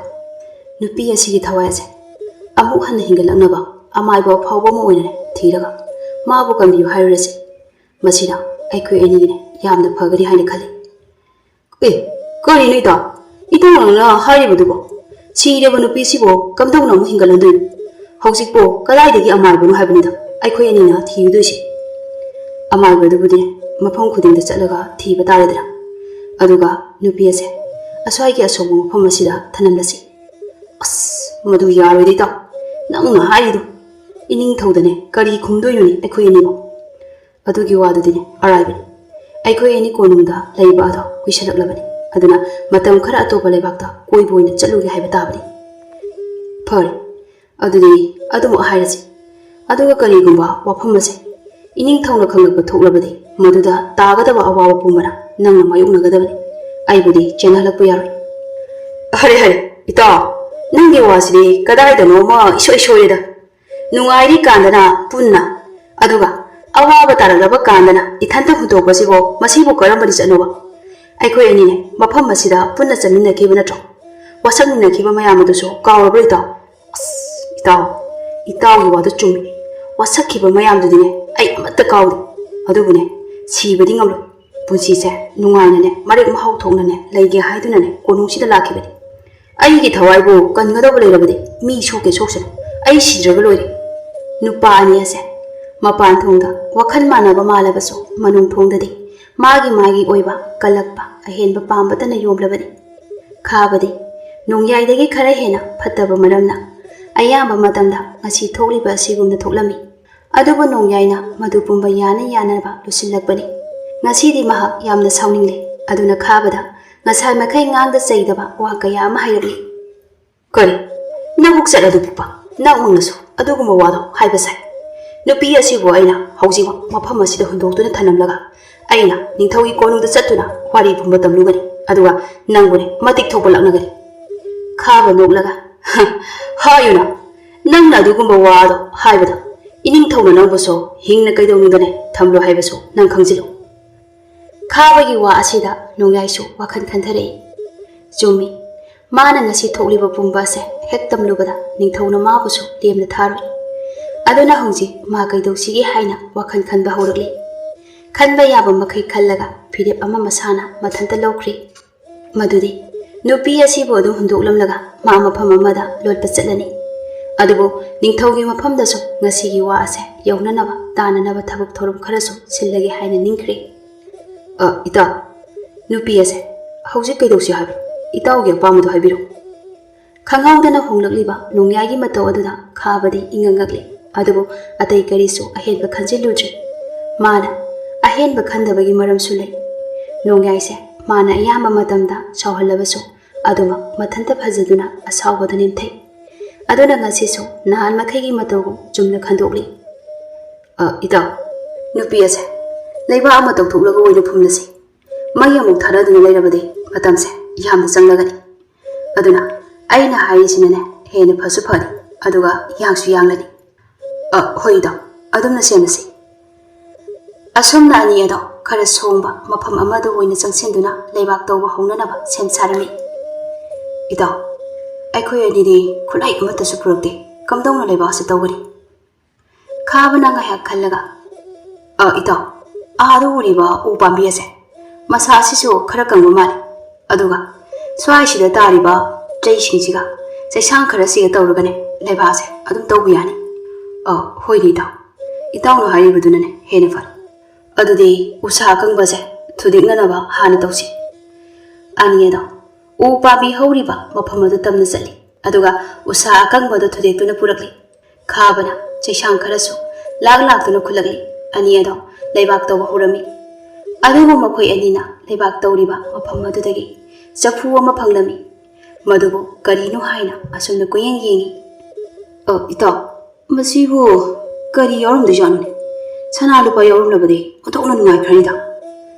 ꯅꯨꯄꯤ ꯑꯁꯤꯒꯤ ꯊꯋꯥꯏ ꯑꯁꯦ ꯑꯃꯨꯛ ꯍꯟꯅ ꯍꯤꯡꯒꯠꯂꯛꯅꯕ ꯑꯃꯥꯏꯕ ꯑꯐꯥꯎꯕ ꯑꯃ ꯑꯣꯏꯅꯅꯦ ꯊꯤꯔꯒ ꯃꯥꯕꯨ ꯀꯟꯕꯤꯌꯨ ꯍꯥꯏꯔꯨꯔꯁꯤ꯫ ꯃꯁꯤꯅ ꯑꯩꯈꯣꯏ ꯑꯅꯤꯒꯤꯅꯦ ꯌꯥꯝꯅ ꯐꯒꯅꯤ ꯍꯥꯏꯅ ꯈꯜꯂꯤ꯫ ꯑꯦ, ꯀꯔꯤꯅꯣ ꯏꯇꯥꯎ? ꯏꯇꯥꯎ ꯅꯪꯅ ꯍꯥꯏꯔꯤꯕꯗꯨꯕꯣ? ꯁꯤꯔꯕ ꯅꯨꯄꯤꯁꯤꯕꯨ ꯀꯝꯗꯧꯅ ꯑꯃꯨꯛ ꯍꯤꯡꯒꯠꯍꯟꯗꯣꯏꯅꯣ? ꯍꯧꯖꯤꯛꯄꯨ ꯀꯗꯥꯏꯗꯒꯤ ꯑꯃꯥꯏꯕꯅꯣ ꯍꯥꯏꯕꯅꯤꯗ ꯑꯩꯈꯣꯏ ꯑꯅꯤꯅ ꯊꯤꯔꯨꯗꯣꯏꯁꯦ? ꯑꯃꯥꯏꯕꯗꯨꯕꯨꯗꯤ ꯃꯐꯝ ꯈꯨꯗꯤꯡꯗ ꯆꯠꯂꯒ ꯊꯤꯕ ꯇꯥꯔꯦꯗꯅ꯫ ꯑꯗꯨꯒ ꯅꯨꯄꯤ ꯑꯁꯦ ꯑꯁ꯭ꯋꯥꯏꯒꯤ ꯑꯁꯣꯡꯕ ꯃꯐꯝ ꯑꯁꯤꯗ ꯊꯅꯝꯂꯁꯤ꯫ ꯑꯁ, ꯃꯗꯨ ꯌꯥꯔꯣꯏꯗ ꯏꯇꯥꯎ꯫ ꯅꯪꯅ ꯍꯥꯏꯔꯤꯗꯣ ꯏꯅꯤꯡꯊꯧꯗꯅꯦ ꯀꯔꯤ ꯈꯨꯝꯗꯣꯏꯅꯣꯅꯦ ꯑꯩꯈꯣꯏ ꯑꯅꯤꯕꯨ? ꯑꯗꯨꯒꯤ ꯋꯥꯗꯨꯗꯤꯅꯦ ꯑꯔꯥꯏꯕꯅꯤ꯫ ꯑꯩꯈꯣꯏ ꯑꯅꯤ ꯀꯣꯅꯨꯡꯗ ꯂꯩꯕ ꯑꯗꯣ ꯀꯨꯏꯁꯜꯂꯛꯂꯕꯅꯤ꯫ ꯑꯗꯨꯅ ꯃꯇꯝ ꯈꯔ ꯑꯇꯣꯞꯄ ꯂꯩꯕꯥꯛꯇ ꯀꯣꯏꯕ ꯑꯣꯏꯅ ꯆꯠꯂꯨꯒꯦ ꯍꯥꯏꯕ ꯇꯥꯕꯅꯤ꯫ ꯐꯔꯦ, ꯑꯗꯨꯗꯤ ꯑꯗꯨꯃꯛ ꯍꯥꯏꯔꯁꯤ꯫ ꯑꯗꯨꯒ ꯀꯔꯤꯒꯨꯝꯕ ꯋꯥꯐꯝ ꯑꯁꯦ ꯏꯅꯤꯡꯊꯧꯅ ꯈꯪꯂꯛꯄ ꯊꯣꯛꯂꯕꯗꯤ ꯃꯗꯨꯗ ꯇꯥꯒꯗꯕ ꯑꯋꯥꯕ ꯄꯨꯝꯕꯅ ꯅꯪꯅ ꯃꯥꯌꯣꯛꯅꯒꯗꯕꯅꯤ꯫ ꯑꯩꯕꯨꯗꯤ ꯆꯦꯟꯍꯜꯂꯛꯄ ꯌꯥꯔꯣꯏ꯫ ꯍꯔꯦ ꯍꯔꯦ, ꯏꯇꯥꯎ, ꯅꯪꯒꯤ ꯋꯥꯁꯤꯗꯤ ꯀꯗꯥꯏꯗꯅꯣꯃ ꯏꯁꯣꯏ ꯁꯣꯏꯔꯦꯗ꯫ ꯅꯨꯡꯉꯥꯏꯔꯤ ꯀꯥꯟꯗꯅ ꯄꯨꯟꯅ, ꯑꯗꯨꯒ ꯑꯋꯥꯕ ꯇꯥꯔꯛꯂꯕ ꯀꯥꯟꯗꯅ ꯏꯊꯟꯇ ꯍꯨꯟꯗꯣꯛꯄꯁꯤꯕꯨ, ꯃꯁꯤꯕꯨ ꯀꯔꯝꯕ ꯂꯤꯆꯠꯅꯣꯕ? ꯑꯩꯈꯣꯏ ꯑꯅꯤꯅꯦ ꯃꯐꯝ ꯑꯁꯤꯗ ꯄꯨꯟꯅ ꯆꯠꯃꯤꯟꯅꯈꯤꯕ ꯅꯠꯇ꯭ꯔꯣ? ꯋꯥꯁꯛꯃꯤꯟꯅꯈꯤꯕ ꯃꯌꯥꯝ ꯑꯗꯨꯁꯨ ꯀꯥꯎꯔꯕ꯭ꯔꯣ ꯏꯇꯥꯎ? ꯑꯁ, ꯏꯇꯥꯎ, ꯏꯇꯥꯎꯒꯤ ꯋꯥꯗꯨ ꯆꯨꯝꯃꯤ꯫ ꯋꯥꯁꯛꯈꯤꯕ ꯃꯌꯥꯝꯗꯨꯗꯤꯅꯦ ꯑꯩ ꯑꯃꯠꯇ ꯀꯥꯎꯗꯦ꯫ ꯑꯗꯨꯕꯨꯅꯦ, ꯁꯤꯕꯗꯤ ꯉꯝꯂꯣꯏ꯫ ꯄꯨꯟꯁꯤꯁꯦ ꯅꯨꯡꯉꯥꯏꯅꯅꯦ, ꯃꯔꯦꯛ ꯃꯍꯥꯎ ꯊꯣꯛꯅꯅꯦ ꯂꯩꯒꯦ ꯍꯥꯏꯗꯨꯅꯅꯦ ꯀꯣꯅꯨꯡꯁꯤꯗ ꯂꯥꯛꯈꯤꯕꯅꯤ꯫ ꯑꯩꯒꯤ ꯊꯋꯥꯏꯕꯨ ꯀꯟꯒꯗꯧꯕ ꯂꯩꯔꯕꯗꯤ ꯃꯤ ꯁꯣꯛꯀꯦ ꯁꯣꯛꯁꯅꯨ, ꯑꯩ ꯁꯤꯗ꯭ꯔꯒ ꯂꯣꯏꯔꯦ꯫ ꯅꯨꯄꯥ ꯑꯅꯤ ꯑꯁꯦ ꯃꯄꯥꯟ ꯊꯣꯡꯗ ꯋꯥꯈꯜ ꯃꯥꯟꯅꯕ ꯃꯥꯜꯂꯕꯁꯨ ꯃꯅꯨꯡ ꯊꯣꯡꯗꯗꯤ ꯃꯥꯒꯤ ꯃꯥꯒꯤ ꯑꯣꯏꯕ ꯀꯜꯂꯛꯄ ꯑꯍꯦꯟꯕ ꯄꯥꯝꯕꯇꯅ ꯌꯣꯝꯂꯕꯅꯤ꯫ ꯈꯥꯕꯗꯤ ꯅꯣꯡꯌꯥꯏꯗꯒꯤ ꯈꯔ ꯍꯦꯟꯅ ꯐꯠꯇꯕ ꯃꯔꯝꯅ ꯑꯌꯥꯝꯕ ꯃꯇꯝꯗ ꯉꯁꯤ ꯊꯣꯛꯂꯤꯕ ꯑꯁꯤꯒꯨꯝꯅ ꯊꯣꯛꯂꯝꯃꯤ꯫ ꯑꯗꯨꯕꯨ ꯅꯣꯡꯌꯥꯏꯅ ꯃꯗꯨ ꯄꯨꯝꯕ ꯌꯥꯅ ꯌꯥꯅꯕ ꯂꯣꯠꯁꯤꯜꯂꯛꯄꯅꯤ꯫ ꯉꯁꯤꯗꯤ ꯃꯍꯥꯛ ꯌꯥꯝꯅ ꯁꯥꯎꯅꯤꯡꯂꯦ꯫ ꯑꯗꯨꯅ ꯈꯥꯕꯗ ꯉꯁꯥꯏ ꯃꯈꯩ ꯉꯥꯡꯗ ꯆꯩꯗꯕ ꯋꯥ ꯀꯌꯥ ꯑꯃ ꯍꯥꯏꯔꯛꯂꯤ꯫ "ꯀꯔꯤ? ꯅꯕꯨꯛ ꯆꯠ ꯑꯗꯨ ꯄꯤꯛꯄ? ꯅꯪꯃꯛꯅꯁꯨ ꯑꯗꯨꯒꯨꯝꯕ ꯋꯥꯗꯣ ꯍꯥꯏꯕ ꯁꯥꯏ꯫ ꯅꯨꯄꯤ ꯑꯁꯤꯕꯨ ꯑꯩꯅ ꯍꯧꯖꯤꯛꯃꯛ ꯃꯐꯝ ꯑꯁꯤꯗ ꯍꯨꯟꯗꯣꯛꯇꯨꯅ ꯊꯅꯝꯂꯒ ꯑꯩꯅ ꯅꯤꯡꯊꯧꯒꯤ ꯀꯣꯅꯨꯡꯗ ꯆꯠꯇꯨꯅ ꯋꯥꯔꯤ ꯄꯨꯝꯕ ꯇꯝꯂꯨꯒꯅꯤ꯫ ꯑꯗꯨꯒ ꯅꯪꯕꯨꯅꯦ ꯃꯇꯤꯛ ꯊꯣꯛꯄ ꯂꯛꯅꯒꯅꯤ꯫" ꯈꯥꯕ ꯅꯣꯛꯂꯒ, "ꯍꯥꯏꯌꯨꯅ, ꯅꯪꯅ ꯑꯗꯨꯒꯨꯝꯕ ꯋꯥꯗꯣ ꯍꯥꯏꯕꯗ ꯏꯅꯤꯡꯊꯧ ꯅꯅꯧꯕꯁꯨ ꯍꯤꯡꯅ ꯀꯩꯗꯧꯅꯨꯡꯗꯅꯦ ꯊꯝꯂꯣ ꯍꯥꯏꯕꯁꯨ ꯅꯪ ꯈꯪꯖꯤꯜꯂꯨ꯫ ꯈꯥꯕꯒꯤ ꯋꯥ ꯑꯁꯤꯗ ꯅꯣꯡꯌꯥꯏꯁꯨ ꯋꯥꯈꯜ ꯈꯟꯊꯔꯛꯏ꯫ ꯆꯨꯝꯃꯤ, ꯃꯥꯅ ꯉꯁꯤ ꯊꯣꯛꯂꯤꯕ ꯄꯨꯝꯕ ꯑꯁꯦ ꯍꯦꯛ ꯇꯝꯂꯨꯕꯗ ꯅꯤꯡꯊꯧꯅ ꯃꯥꯕꯨꯁꯨ ꯂꯦꯝꯅ ꯊꯥꯔꯣꯏ꯫ ꯑꯗꯨꯅ ꯍꯧꯖꯤꯛ ꯃꯥ ꯀꯩꯗꯧꯁꯤꯒꯦ ꯍꯥꯏꯅ ꯋꯥꯈꯜ ꯈꯟꯕ ꯍꯧꯔꯛꯂꯤ꯫ ꯈꯟꯕ ꯌꯥꯕ ꯃꯈꯩ ꯈꯜꯂꯒ ꯐꯤꯔꯦꯞ ꯑꯃ ꯃꯁꯥꯅ ꯃꯊꯟꯇ ꯂꯧꯈ꯭ꯔꯦ꯫ ꯃꯗꯨꯗꯤ ꯅꯨꯄꯤ ꯑꯁꯤꯕꯨ ꯑꯗꯨꯝ ꯍꯨꯟꯗꯣꯛꯂꯝꯂꯒ ꯃꯥ ꯃꯐꯝ ꯑꯃꯗ ꯂꯣꯠꯄ ꯆꯠꯂꯅꯤ꯫ ꯑꯗꯨꯕꯨ ꯅꯤꯡꯊꯧꯒꯤ ꯃꯐꯝꯗꯁꯨ ꯉꯁꯤꯒꯤ ꯋꯥ ꯑꯁꯦ ꯌꯧꯅꯅꯕ ꯇꯥꯅꯅꯕ ꯊꯕꯛ ꯊꯧꯔꯝ ꯈꯔꯁꯨ ꯁꯤꯜꯂꯒꯦ ꯍꯥꯏꯅ ꯅꯤꯡꯈ꯭ꯔꯦ꯫ "ꯑ, ꯏꯇꯥꯎ, ꯅꯨꯄꯤ ꯑꯁꯦ ꯍꯧꯖꯤꯛ ꯀꯩꯗꯧꯁꯤ ꯍꯥꯏꯕ? ꯏꯇꯥꯎꯒꯤ ꯑꯄꯥꯝꯕꯗꯨ ꯍꯥꯏꯕꯤꯔꯣ꯫" ꯈꯪꯍꯧꯗꯅ ꯍꯣꯡꯂꯛꯂꯤꯕ ꯅꯣꯡꯌꯥꯏꯒꯤ ꯃꯇꯧ ꯑꯗꯨꯗ ꯈꯥꯕꯗꯤ ꯏꯉꯛ ꯉꯛꯂꯤ꯫ ꯑꯗꯨꯕꯨ ꯑꯇꯩ ꯀꯔꯤꯁꯨ ꯑꯍꯦꯟꯕ ꯈꯟꯖꯤꯜꯂꯨꯗ꯭ꯔꯦ꯫ ꯃꯥꯅ ꯑꯍꯦꯟꯕ ꯈꯟꯗꯕꯒꯤ ꯃꯔꯝꯁꯨ ꯂꯩ꯫ ꯅꯣꯡꯌꯥꯏꯁꯦ ꯃꯥꯅ ꯑꯌꯥꯝꯕ ꯃꯇꯝꯗ ꯁꯥꯎꯍꯜꯂꯕꯁꯨ ꯑꯗꯨꯃꯛ ꯃꯊꯟꯇ ꯐꯖꯗꯨꯅ ꯑꯁꯥꯎꯕꯗ ꯅꯦꯝꯊꯩ꯫ ꯑꯗꯨꯅ ꯉꯁꯤꯁꯨ ꯅꯍꯥꯟ ꯃꯈꯩꯒꯤ ꯃꯇꯧꯒꯨꯝ ꯆꯨꯝꯅ ꯈꯟꯗꯣꯛꯂꯤ꯫ "ꯑ, ꯏꯇꯥꯎ, ꯅꯨꯄꯤ ꯑꯁꯦ ꯂꯩꯕꯥꯛ ꯑꯃ ꯇꯧꯊꯣꯛꯂꯒ ꯑꯣꯏꯅ ꯐꯨꯝꯂꯁꯤ꯫ ꯃꯩ ꯑꯃꯨꯛ ꯊꯥꯅꯗꯨꯅ ꯂꯩꯔꯕꯗꯤ ꯃꯇꯝꯁꯦ ꯌꯥꯝꯅ ꯆꯪꯂꯒꯅꯤ꯫ ꯑꯗꯨꯅ ꯑꯩꯅ ꯍꯥꯏꯔꯤꯁꯤꯅꯅꯦ ꯍꯦꯟꯅ ꯐꯁꯨ ꯐꯅꯤ, ꯑꯗꯨꯒ ꯌꯥꯡꯁꯨ ꯌꯥꯡꯂꯅꯤ꯫" "ꯑ, ꯍꯣꯏ ꯏꯇꯥꯎ, ꯑꯗꯨꯝꯅ ꯁꯦꯝꯂꯁꯤ꯫" ꯑꯁꯨꯝꯅ ꯑꯅꯤ ꯑꯗꯣ ꯈꯔ ꯁꯣꯡꯕ ꯃꯐꯝ ꯑꯃꯗ ꯑꯣꯏꯅ ꯆꯪꯁꯤꯟꯗꯨꯅ ꯂꯩꯕꯥꯛ ꯇꯧꯕ ꯍꯧꯅꯅꯕ ꯁꯦꯝ ꯁꯥꯔꯝꯃꯤ꯫ "ꯏꯇꯥꯎ, ꯑꯩꯈꯣꯏ ꯑꯅꯤꯗꯤ ꯈꯨꯠꯂꯥꯏ ꯑꯃꯠꯇꯁꯨ ꯄꯨꯔꯛꯇꯦ꯫ ꯀꯝꯗꯧꯅ ꯂꯩꯕꯥꯛ ꯑꯁꯤ ꯇꯧꯒꯅꯤ?" ꯈꯥꯕꯅ ꯉꯥꯏꯍꯥꯛ ꯈꯜꯂꯒ, "ꯑ, ꯏꯇꯥꯎ, ꯑꯥꯗ ꯎꯔꯤꯕ ꯎ ꯄꯥꯝꯕꯤ ꯑꯁꯦ, ꯃꯁꯥ ꯑꯁꯤꯁꯨ ꯈꯔ ꯀꯪꯕ ꯃꯥꯜꯂꯤ꯫ ꯑꯗꯨꯒ ꯁ꯭ꯋꯥꯏꯁꯤꯗ ꯇꯥꯔꯤꯕ ꯆꯩꯁꯤꯡꯁꯤꯒ ꯆꯩꯁꯥꯡ ꯈꯔꯁꯤꯒ ꯇꯧꯔꯒꯅꯦ ꯂꯩꯕꯥꯛꯁꯦ ꯑꯗꯨꯝ ꯇꯧꯕ ꯌꯥꯅꯤ꯫" "ꯑ, ꯍꯣꯏꯅꯦ ꯏꯇꯥꯎ, ꯏꯇꯥꯎꯅ ꯍꯥꯏꯔꯤꯕꯗꯨꯅꯅꯦ ꯍꯦꯟꯅ ꯐꯔꯦ꯫ ꯑꯗꯨꯗꯤ ꯎꯁꯥ ꯑꯀꯪꯕꯁꯦ ꯊꯨꯗꯦꯛꯅꯅꯕ ꯍꯥꯟꯅ ꯇꯧꯁꯤ꯫" ꯑꯅꯤ ꯑꯗꯣ ꯎ ꯄꯥꯝꯕꯤ ꯍꯧꯔꯤꯕ ꯃꯐꯝ ꯑꯗꯨ ꯇꯝꯅ ꯆꯠꯂꯤ, ꯑꯗꯨꯒ ꯎꯁꯥ ꯑꯀꯪꯕꯗꯨ ꯊꯨꯗꯦꯛꯇꯨꯅ ꯄꯨꯔꯛꯂꯤ꯫ ꯈꯥꯕꯅ ꯆꯩꯁꯥꯡ ꯈꯔꯁꯨ ꯂꯥꯛ ꯂꯥꯛꯇꯨꯅ ꯈꯨꯜꯂꯛꯂꯤ꯫ ꯑꯅꯤ ꯑꯗꯣ ꯂꯩꯕꯥꯛ ꯇꯧꯕ ꯍꯧꯔꯝꯃꯤ꯫ ꯑꯗꯨꯕꯨ ꯃꯈꯣꯏ ꯑꯅꯤꯅ ꯂꯩꯕꯥꯛ ꯇꯧꯔꯤꯕ ꯃꯐꯝ ꯑꯗꯨꯗꯒꯤ ꯆꯐꯨ ꯑꯃ ꯐꯪꯂꯝꯃꯤ꯫ ꯃꯗꯨꯕꯨ ꯀꯔꯤꯅꯣ ꯍꯥꯏꯅ ꯑꯁꯨꯝꯅ ꯀꯣꯏꯌꯦꯡ ꯌꯦꯡꯉꯤ꯫ "ꯑ, ꯏꯇꯥꯎ, ꯃꯁꯤꯕꯨ ꯀꯔꯤ ꯌꯥꯎꯔꯝꯗꯣꯏꯖꯥꯠꯅꯣꯅꯦ? ꯁꯅꯥ ꯂꯨꯄꯥ ꯌꯥꯎꯔꯝꯂꯕꯗꯤ ꯑꯣꯟꯊꯣꯛꯅ ꯅꯨꯡꯉꯥꯏꯈ꯭ꯔꯅꯤꯗ꯫"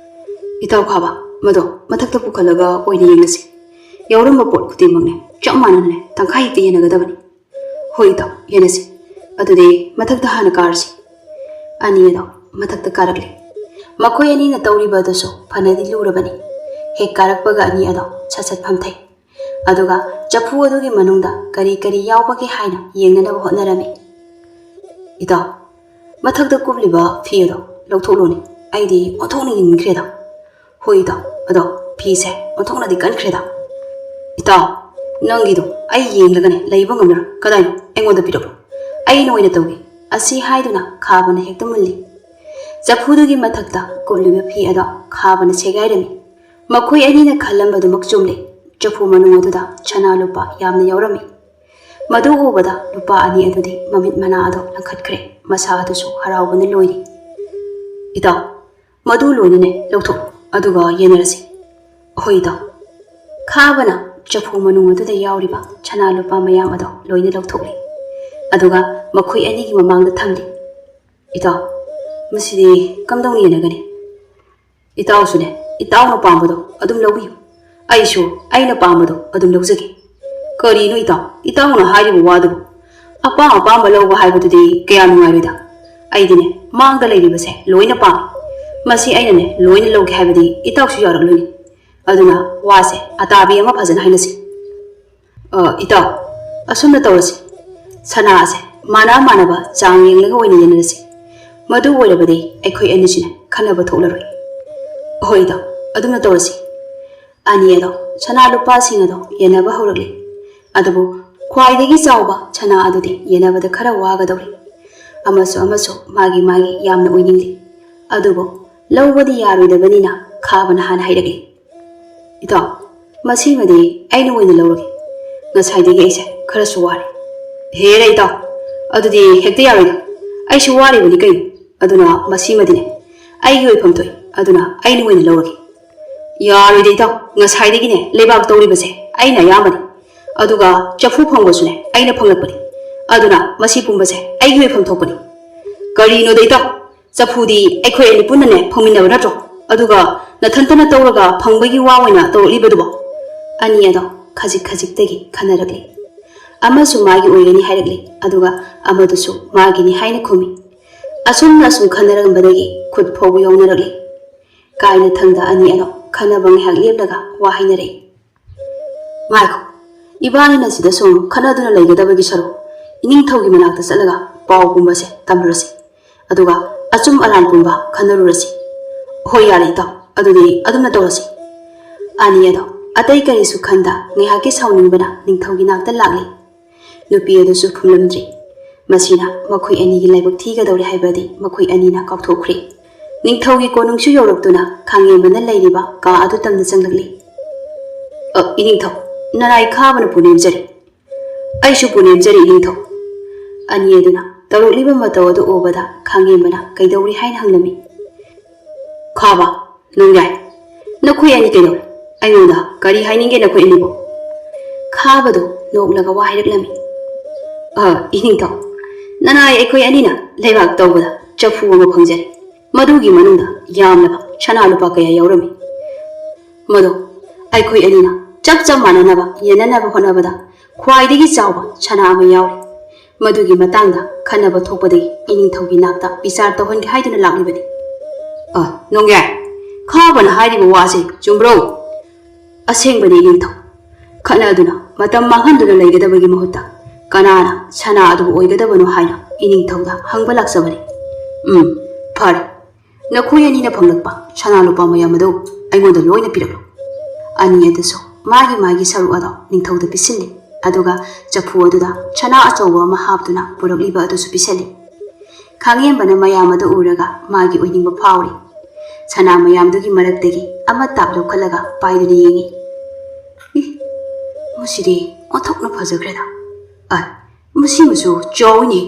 "ꯏꯇꯥꯎ ꯈꯥꯕ, ꯃꯗꯣ ꯃꯊꯛꯇ ꯄꯨꯈꯠꯂꯒ ꯑꯣꯏꯅ ꯌꯦꯡꯂꯁꯤ꯫ ꯌꯥꯎꯔꯝꯕ ꯄꯣꯠ ꯈꯨꯗꯤꯡꯃꯛꯅꯦ ꯆꯞ ꯃꯥꯟꯅꯅꯅꯦ ꯇꯪꯈꯥꯏ ꯍꯦꯛꯇ ꯌꯦꯟꯅꯒꯗꯕꯅꯤ꯫" "ꯍꯣꯏ ꯏꯇꯥꯎ, ꯌꯦꯟꯅꯁꯤ꯫ "ꯑꯗꯨꯗꯤ ꯃꯊꯛꯇ ꯍꯥꯟꯅ ꯀꯥꯔꯁꯤ꯫" ꯑꯅꯤ ꯑꯗꯣ ꯃꯊꯛꯇ ꯀꯥꯔꯛꯂꯦ꯫ ꯃꯈꯣꯏ ꯑꯅꯤꯅ ꯇꯧꯔꯤꯕ ꯑꯗꯨꯁꯨ ꯐꯅꯗꯤ ꯂꯨꯔꯕꯅꯤ꯫ ꯍꯦꯛ ꯀꯥꯔꯛꯄꯒ ꯑꯅꯤ ꯑꯗꯣ ꯁꯠ ꯁꯠ ꯐꯝꯊꯩ꯫ ꯑꯗꯨꯒ ꯆꯐꯨ ꯑꯗꯨꯒꯤ ꯃꯅꯨꯡꯗ ꯀꯔꯤ ꯀꯔꯤ ꯌꯥꯎꯕꯒꯦ ꯍꯥꯏꯅ ꯌꯦꯡꯅꯅꯕ ꯍꯣꯠꯅꯔꯝꯃꯤ꯫ "ꯏꯇꯥꯎ, ꯃꯊꯛꯇ ꯀꯨꯞꯂꯤꯕ ꯐꯤ ꯑꯗꯣ ꯂꯧꯊꯣꯛꯂꯨꯅꯦ, ꯑꯩꯗꯤ ꯑꯣꯟꯊꯣꯛꯅ ꯌꯦꯡꯅꯤꯡꯈ꯭ꯔꯦꯗ꯫" "ꯍꯣꯏ ꯏꯇꯥꯎ, ꯑꯗꯣ ꯐꯤꯁꯦ ꯑꯣꯟꯊꯣꯛꯅꯗꯤ ꯀꯟꯈ꯭ꯔꯦꯗ꯫" "ꯏꯇꯥꯎ, ꯅꯪꯒꯤꯗꯣ ꯑꯩ ꯌꯦꯡꯂꯒꯅꯦ ꯂꯩꯕ ꯉꯝꯂꯔꯣꯏ, ꯀꯗꯥꯏꯅꯣ? ꯑꯩꯉꯣꯟꯗ ꯄꯤꯔꯛꯂꯣ, ꯑꯩꯅ ꯑꯣꯏꯅ ꯇꯧꯒꯦ꯫" ꯑꯁꯤ ꯍꯥꯏꯗꯨꯅ ꯈꯥꯕꯅ ꯍꯦꯛꯇ ꯃꯨꯜꯂꯤ꯫ ꯆꯐꯨꯗꯨꯒꯤ ꯃꯊꯛꯇ ꯀꯨꯞꯂꯤꯕ ꯐꯤ ꯑꯗꯣ ꯈꯥꯕꯅ ꯁꯦꯒꯥꯏꯔꯝꯃꯤ꯫ ꯃꯈꯣꯏ ꯑꯅꯤꯅ ꯈꯜꯂꯝꯕꯗꯨꯃꯛ ꯆꯨꯝꯂꯦ꯫ ꯆꯐꯨ ꯃꯅꯨꯡ ꯑꯗꯨꯗ ꯁꯅꯥ ꯂꯨꯄꯥ ꯌꯥꯝꯅ ꯌꯥꯎꯔꯝꯃꯤ꯫ ꯃꯗꯨ ꯎꯕꯗ ꯅꯨꯄꯥ ꯑꯅꯤ ꯑꯗꯨꯗꯤ ꯃꯃꯤꯠ ꯃꯅꯥ ꯑꯗꯣ ꯂꯪꯈꯠꯈ꯭ꯔꯦ꯫ ꯃꯁꯥ ꯑꯗꯨꯁꯨ ꯍꯔꯥꯎꯕꯅ ꯂꯣꯏꯔꯤ꯫ "ꯏꯇꯥꯎ, ꯃꯗꯨ ꯂꯣꯏꯅꯅꯦ ꯂꯧꯊꯣꯛ, ꯑꯗꯨꯒ ꯌꯦꯟꯅꯔꯁꯤ꯫" "ꯍꯣꯏ ꯏꯇꯥꯎ꯫" ꯈꯥꯕꯅ ꯆꯐꯨ ꯃꯅꯨꯡ ꯑꯗꯨꯗ ꯌꯥꯎꯔꯤꯕ ꯁꯅꯥ ꯂꯨꯄꯥ ꯃꯌꯥꯝ ꯑꯗꯣ ꯂꯣꯏꯅ ꯂꯧꯊꯣꯛꯂꯦ꯫ ꯑꯗꯨꯒ ꯃꯈꯣꯏ ꯑꯅꯤꯒꯤ ꯃꯃꯥꯡꯗ ꯊꯝꯂꯦ꯫ "ꯏꯇꯥꯎ, ꯃꯁꯤꯗꯤ ꯀꯝꯗꯧꯅ ꯌꯦꯟꯅꯒꯅꯤ?" "ꯏꯇꯥꯎꯁꯨꯅꯦ, ꯏꯇꯥꯎꯅ ꯄꯥꯝꯕꯗꯣ ꯑꯗꯨꯝ ꯂꯧꯕꯤꯌꯨ꯫ ꯑꯩꯁꯨ ꯑꯩꯅ ꯄꯥꯝꯕꯗꯣ ꯑꯗꯨꯝ ꯂꯧꯖꯒꯦ꯫" "ꯀꯔꯤꯅꯣ ꯏꯇꯥꯎ, ꯏꯇꯥꯎꯅ ꯍꯥꯏꯔꯤꯕ ꯋꯥꯗꯨꯕꯨ? ꯑꯄꯥꯝ ꯑꯄꯥꯝꯕ ꯂꯧꯕ ꯍꯥꯏꯕꯗꯨꯗꯤ ꯀꯌꯥ ꯅꯨꯡꯉꯥꯏꯔꯣꯏꯗ꯫ ꯑꯩꯗꯤꯅꯦ, ꯃꯥꯡꯗ ꯂꯩꯔꯤꯕꯁꯦ ꯂꯣꯏꯅ ꯄꯥꯝꯃꯤ꯫ ꯃꯁꯤ ꯑꯩꯅꯅꯦ ꯂꯣꯏꯅ ꯂꯧꯒꯦ ꯍꯥꯏꯕꯗꯤ ꯏꯇꯥꯎꯁꯨ ꯌꯥꯔꯛꯂꯣꯏꯅꯦ꯫ ꯑꯗꯨꯅ ꯋꯥꯁꯦ ꯑꯇꯥꯕꯤ ꯑꯃ ꯐꯖꯅ ꯍꯥꯏꯅꯁꯤ꯫ ꯑ, ꯏꯇꯥꯎ, ꯑꯁꯨꯝꯅ ꯇꯧꯔꯁꯤ꯫ ꯁꯅꯥ ꯑꯁꯦ ꯃꯥꯟꯅ ꯃꯥꯟꯅꯕ ꯆꯥꯡ ꯌꯦꯡꯂꯒ ꯑꯣꯏꯅ ꯌꯦꯟꯅꯔꯁꯤ꯫ ꯃꯗꯨ ꯑꯣꯏꯔꯕꯗꯤ ꯑꯩꯈꯣꯏ ꯑꯅꯤꯁꯤꯅ ꯈꯟꯅꯕ ꯊꯣꯛꯂꯔꯣꯏ꯫" "ꯍꯣꯏ ꯏꯇꯥꯎ, ꯑꯗꯨꯝꯅ ꯇꯧꯔꯁꯤ꯫" ꯑꯅꯤ ꯑꯗꯣ ꯁꯅꯥ ꯂꯨꯄꯥꯁꯤꯡ ꯑꯗꯣ ꯌꯦꯟꯅꯕ ꯍꯧꯔꯛꯂꯤ꯫ ꯑꯗꯨꯕꯨ ꯈ꯭ꯋꯥꯏꯗꯒꯤ ꯆꯥꯎꯕ ꯁꯅꯥ ꯑꯗꯨꯗꯤ ꯌꯦꯟꯅꯕꯗ ꯈꯔ ꯋꯥꯒꯗꯧꯔꯤ꯫ ꯑꯃꯁꯨ ꯑꯃꯁꯨ ꯃꯥꯒꯤ ꯃꯥꯒꯤ ꯌꯥꯝꯅ ꯑꯣꯏꯅꯤꯡꯂꯤ꯫ ꯑꯗꯨꯕꯨ ꯂꯧꯕꯗꯤ ꯌꯥꯔꯣꯏꯗꯕꯅꯤꯅ ꯈꯥꯕꯅ ꯍꯥꯟꯅ ꯍꯥꯏꯔꯛꯂꯤ꯫ "ꯏꯇꯥꯎ, ꯃꯁꯤꯃꯗꯤ ꯑꯩꯅ ꯑꯣꯏꯅ ꯂꯧꯔꯒꯦ꯫ ꯉꯁꯥꯏꯗꯒꯤ ꯑꯩꯁꯦ ꯈꯔꯁꯨ ꯋꯥꯔꯦ꯫" "ꯍꯦꯔꯦ ꯏꯇꯥꯎ, ꯑꯗꯨꯗꯤ ꯍꯦꯛꯇ ꯌꯥꯔꯣꯏꯗ꯫ ꯑꯩꯁꯨ ꯋꯥꯔꯤꯕꯅꯤ ꯀꯩꯅꯣ꯫ ꯑꯗꯨꯅ ꯃꯁꯤꯃꯗꯤꯅꯦ ꯑꯩꯒꯤ ꯑꯣꯏꯐꯝ ꯊꯣꯛꯏ, ꯑꯗꯨꯅ ꯑꯩꯅ ꯑꯣꯏꯅ ꯂꯧꯔꯒꯦ꯫" "ꯌꯥꯔꯣꯏꯗ ꯏꯇꯥꯎ, ꯉꯁꯥꯏꯗꯒꯤꯅꯦ ꯂꯩꯕꯥꯛ ꯇꯧꯔꯤꯕꯁꯦ ꯑꯩꯅ ꯑꯌꯥꯝꯕꯅꯤ, ꯑꯗꯨꯒ ꯆꯐꯨ ꯐꯪꯕꯁꯨꯅꯦ ꯑꯩꯅ ꯐꯪꯂꯛꯄꯅꯤ, ꯑꯗꯨꯅ ꯃꯁꯤ ꯄꯨꯝꯕꯁꯦ ꯑꯩꯒꯤ ꯑꯣꯏꯐꯝ ꯊꯣꯛꯄꯅꯤ꯫" "ꯀꯔꯤꯅꯣꯗ ꯏꯇꯥꯎ, ꯆꯐꯨꯗꯤ ꯑꯩꯈꯣꯏ ꯑꯅꯤ ꯄꯨꯟꯅꯅꯦ ꯐꯪꯃꯤꯟꯅꯕ ꯅꯠꯇ꯭ꯔꯣ? ꯑꯗꯨꯒ ꯅꯊꯟꯇꯅ ꯇꯧꯔꯒ ꯐꯪꯕꯒꯤ ꯋꯥ ꯑꯣꯏꯅ ꯇꯧꯔꯛꯂꯤꯕꯗꯨꯕꯣ?" ꯑꯅꯤ ꯑꯗꯣ ꯈꯖꯤꯛ ꯈꯖꯤꯛꯇꯒꯤ ꯈꯟꯅꯔꯛꯂꯤ꯫ ꯑꯃꯁꯨ ꯃꯥꯒꯤ ꯑꯣꯏꯒꯅꯤ ꯍꯥꯏꯔꯛꯂꯤ, ꯑꯗꯨꯒ ꯑꯃꯗꯨꯁꯨ ꯃꯥꯒꯤꯅꯤ ꯍꯥꯏꯅ ꯈꯨꯝꯃꯤ꯫ ꯑꯁꯨꯝꯅ ꯑꯁꯨꯝ ꯈꯟꯅꯔꯝꯕꯗꯒꯤ ꯈꯨꯠ ꯐꯥꯎꯕ ꯌꯧꯅꯔꯛꯂꯤ꯫ ꯀꯥꯏꯅꯊꯪꯗ ꯑꯅꯤ ꯑꯗꯣ ꯈꯟꯅꯕ ꯉꯥꯏꯍꯥꯛ ꯂꯦꯞꯂꯒ ꯋꯥ ꯍꯥꯏꯅꯔꯛꯏ꯫ "ꯉꯥꯏꯈꯣ, ꯏꯕꯥꯅꯤꯅ ꯁꯤꯗ ꯁꯨꯝ ꯈꯟꯅꯗꯨꯅ ꯂꯩꯒꯗꯕꯒꯤ ꯁꯔꯨꯛ, ꯏꯅꯤꯡꯊꯧꯒꯤ ꯃꯅꯥꯛꯇ ꯆꯠꯂꯒ ꯄꯥꯎ ꯄꯨꯝꯕꯁꯦ ꯇꯝꯂꯨꯔꯁꯤ꯫ ꯑꯗꯨꯒ ꯑꯆꯨꯝ ꯑꯔꯥꯟ ꯄꯨꯝꯕ ꯈꯟꯅꯔꯨꯔꯁꯤ꯫" "ꯍꯣꯏ, ꯌꯥꯔꯦ ꯏꯇꯥꯎ, ꯑꯗꯨꯗꯤ ꯑꯗꯨꯝꯅ ꯇꯧꯔꯁꯤ꯫" ꯑꯅꯤ ꯑꯗꯣ ꯑꯇꯩ ꯀꯔꯤꯁꯨ ꯈꯟꯗ ꯉꯥꯏꯍꯥꯛꯀꯤ ꯁꯥꯎꯅꯤꯡꯕꯅ ꯅꯤꯡꯊꯧꯒꯤ ꯅꯥꯛꯇ ꯂꯥꯛꯂꯤ꯫ ꯅꯨꯄꯤ ꯑꯗꯨꯁꯨ ꯈꯨꯝꯂꯝꯗ꯭ꯔꯤ꯫ ꯃꯁꯤꯅ ꯃꯈꯣꯏ ꯑꯅꯤꯒꯤ ꯂꯥꯏꯕꯛ ꯊꯤꯒꯗꯧꯔꯦ ꯍꯥꯏꯕꯗꯤ ꯃꯈꯣꯏ ꯑꯅꯤꯅ ꯀꯥꯎꯊꯣꯛꯈ꯭ꯔꯦ꯫ ꯅꯤꯡꯊꯧꯒꯤ ꯀꯣꯅꯨꯡꯁꯨ ꯌꯧꯔꯛꯇꯨꯅ ꯈꯥꯡꯉꯦꯝꯕꯅ ꯂꯩꯔꯤꯕ ꯀꯥ ꯑꯗꯨ ꯇꯝꯅ ꯆꯪꯂꯛꯂꯤ꯫ "ꯑ, ꯏꯅꯤꯡꯊꯧ, ꯅꯅꯥꯏ ꯈꯥꯕꯅ ꯄꯨꯅꯦꯝꯖꯔꯤ꯫" "ꯑꯩꯁꯨ ꯄꯨꯅꯦꯝꯖꯔꯤ ꯏꯅꯤꯡꯊꯧ꯫" ꯑꯅꯤ ꯑꯗꯨꯅ ꯇꯧꯔꯛꯂꯤꯕ ꯃꯇꯧ ꯑꯗꯨ ꯎꯕꯗ ꯈꯥꯡꯉꯦꯝꯕꯅ ꯀꯩꯗꯧꯔꯤ ꯍꯥꯏꯅ ꯍꯪꯂꯝꯃꯤ꯫ "ꯈꯥꯕ, ꯅꯣꯡꯌꯥꯏ, ꯅꯈꯣꯏ ꯑꯅꯤ ꯀꯩꯗꯧꯔꯦ? ꯑꯩꯉꯣꯟꯗ ꯀꯔꯤ ꯍꯥꯏꯅꯤꯡꯒꯦ ꯅꯈꯣꯏ ꯑꯅꯤꯕꯨ?" ꯈꯥꯕꯗꯨ ꯅꯣꯛꯂꯒ ꯋꯥ ꯍꯥꯏꯔꯛꯂꯝꯃꯤ꯫ "ꯑ, ꯏꯅꯤꯡꯊꯧ, ꯅꯅꯥꯏ ꯑꯩꯈꯣꯏ ꯑꯅꯤꯅ ꯂꯩꯕꯥꯛ ꯇꯧꯕꯗ ꯆꯐꯨ ꯑꯃ ꯐꯪꯖꯔꯦ꯫ ꯃꯗꯨꯒꯤ ꯃꯅꯨꯡꯗ ꯌꯥꯝꯂꯕ ꯁꯅꯥ ꯂꯨꯄꯥ ꯀꯌꯥ ꯌꯥꯎꯔꯝꯃꯤ꯫ ꯃꯗꯣ ꯑꯩꯈꯣꯏ ꯑꯅꯤꯅ ꯆꯞ ꯆꯞ ꯃꯥꯟꯅꯅꯕ ꯌꯦꯟꯅꯅꯕ ꯍꯣꯠꯅꯕꯗ ꯈ꯭ꯋꯥꯏꯗꯒꯤ ꯆꯥꯎꯕ ꯁꯅꯥ ꯑꯃ ꯌꯥꯎꯔꯤ꯫ ꯃꯗꯨꯒꯤ ꯃꯇꯥꯡꯗ ꯈꯟꯅꯕ ꯊꯣꯛꯄꯗꯒꯤ ꯏꯅꯤꯡꯊꯧꯒꯤ ꯅꯥꯛꯇ ꯕꯤꯆꯥꯔ ꯇꯧꯍꯟꯒꯦ ꯍꯥꯏꯗꯨꯅ ꯂꯥꯛꯂꯤꯕꯅꯤ꯫" "ꯑ, ꯅꯣꯡꯌꯥꯏ, ꯈꯥꯕꯅ ꯍꯥꯏꯔꯤꯕ ꯋꯥꯁꯦ ꯆꯨꯝꯕ꯭ꯔꯣ?" "ꯑꯁꯦꯡꯕꯅꯤ ꯏꯅꯤꯡꯊꯧ꯫ ꯈꯠꯅꯗꯨꯅ ꯃꯇꯝ ꯃꯥꯡꯍꯟꯗꯨꯅ ꯂꯩꯒꯗꯕꯒꯤ ꯃꯍꯨꯠꯇ ꯀꯅꯥꯅ ꯁꯅꯥ ꯑꯗꯨ ꯑꯣꯏꯒꯗꯕꯅꯣ ꯍꯥꯏꯅ ꯏꯅꯤꯡꯊꯧꯗ ꯍꯪꯕ ꯂꯥꯛꯆꯕꯅꯤ꯫" "ꯎꯝ, ꯐꯔꯦ꯫ ꯅꯈꯣꯏ ꯑꯅꯤꯅ ꯐꯪꯂꯛꯄ ꯁꯅꯥ ꯂꯨꯄꯥ ꯃꯌꯥꯝ ꯑꯗꯨ ꯑꯩꯉꯣꯟꯗ ꯂꯣꯏꯅ ꯄꯤꯔꯛꯂꯨ꯫" ꯑꯅꯤ ꯑꯗꯨꯁꯨ ꯃꯥꯒꯤ ꯃꯥꯒꯤ ꯁꯔꯨꯛ ꯑꯗꯨ ꯅꯤꯡꯊꯧꯗ ꯄꯤꯁꯤꯜꯂꯤ꯫ ꯑꯗꯨꯒ ꯆꯐꯨ ꯑꯗꯨꯗ ꯁꯅꯥ ꯑꯆꯧꯕ ꯑꯃ ꯍꯥꯞꯇꯨꯅ ꯄꯨꯔꯛꯂꯤꯕ ꯑꯗꯨꯁꯨ ꯄꯤꯁꯤꯜꯂꯤ꯫ ꯈꯥꯡꯉꯦꯝꯕꯅ ꯃꯌꯥꯝ ꯑꯗꯨ ꯎꯔꯒ ꯃꯥꯒꯤ ꯑꯣꯏꯅꯤꯡꯕ ꯐꯥꯎꯔꯤ꯫ ꯁꯅꯥ ꯃꯌꯥꯝꯗꯨꯒꯤ ꯃꯔꯛꯇꯒꯤ ꯑꯃ ꯇꯥꯞ ꯂꯧꯈꯠꯂꯒ ꯄꯥꯏꯗꯨꯅ ꯌꯦꯡꯉꯤ꯫ "ꯏ, ꯃꯁꯤꯗꯤ ꯑꯣꯟꯊꯣꯛꯅ ꯐꯖꯈ꯭ꯔꯦꯗ꯫ ꯑ, ꯃꯁꯤꯃꯁꯨ ꯆꯥꯎꯏꯅꯦ꯫"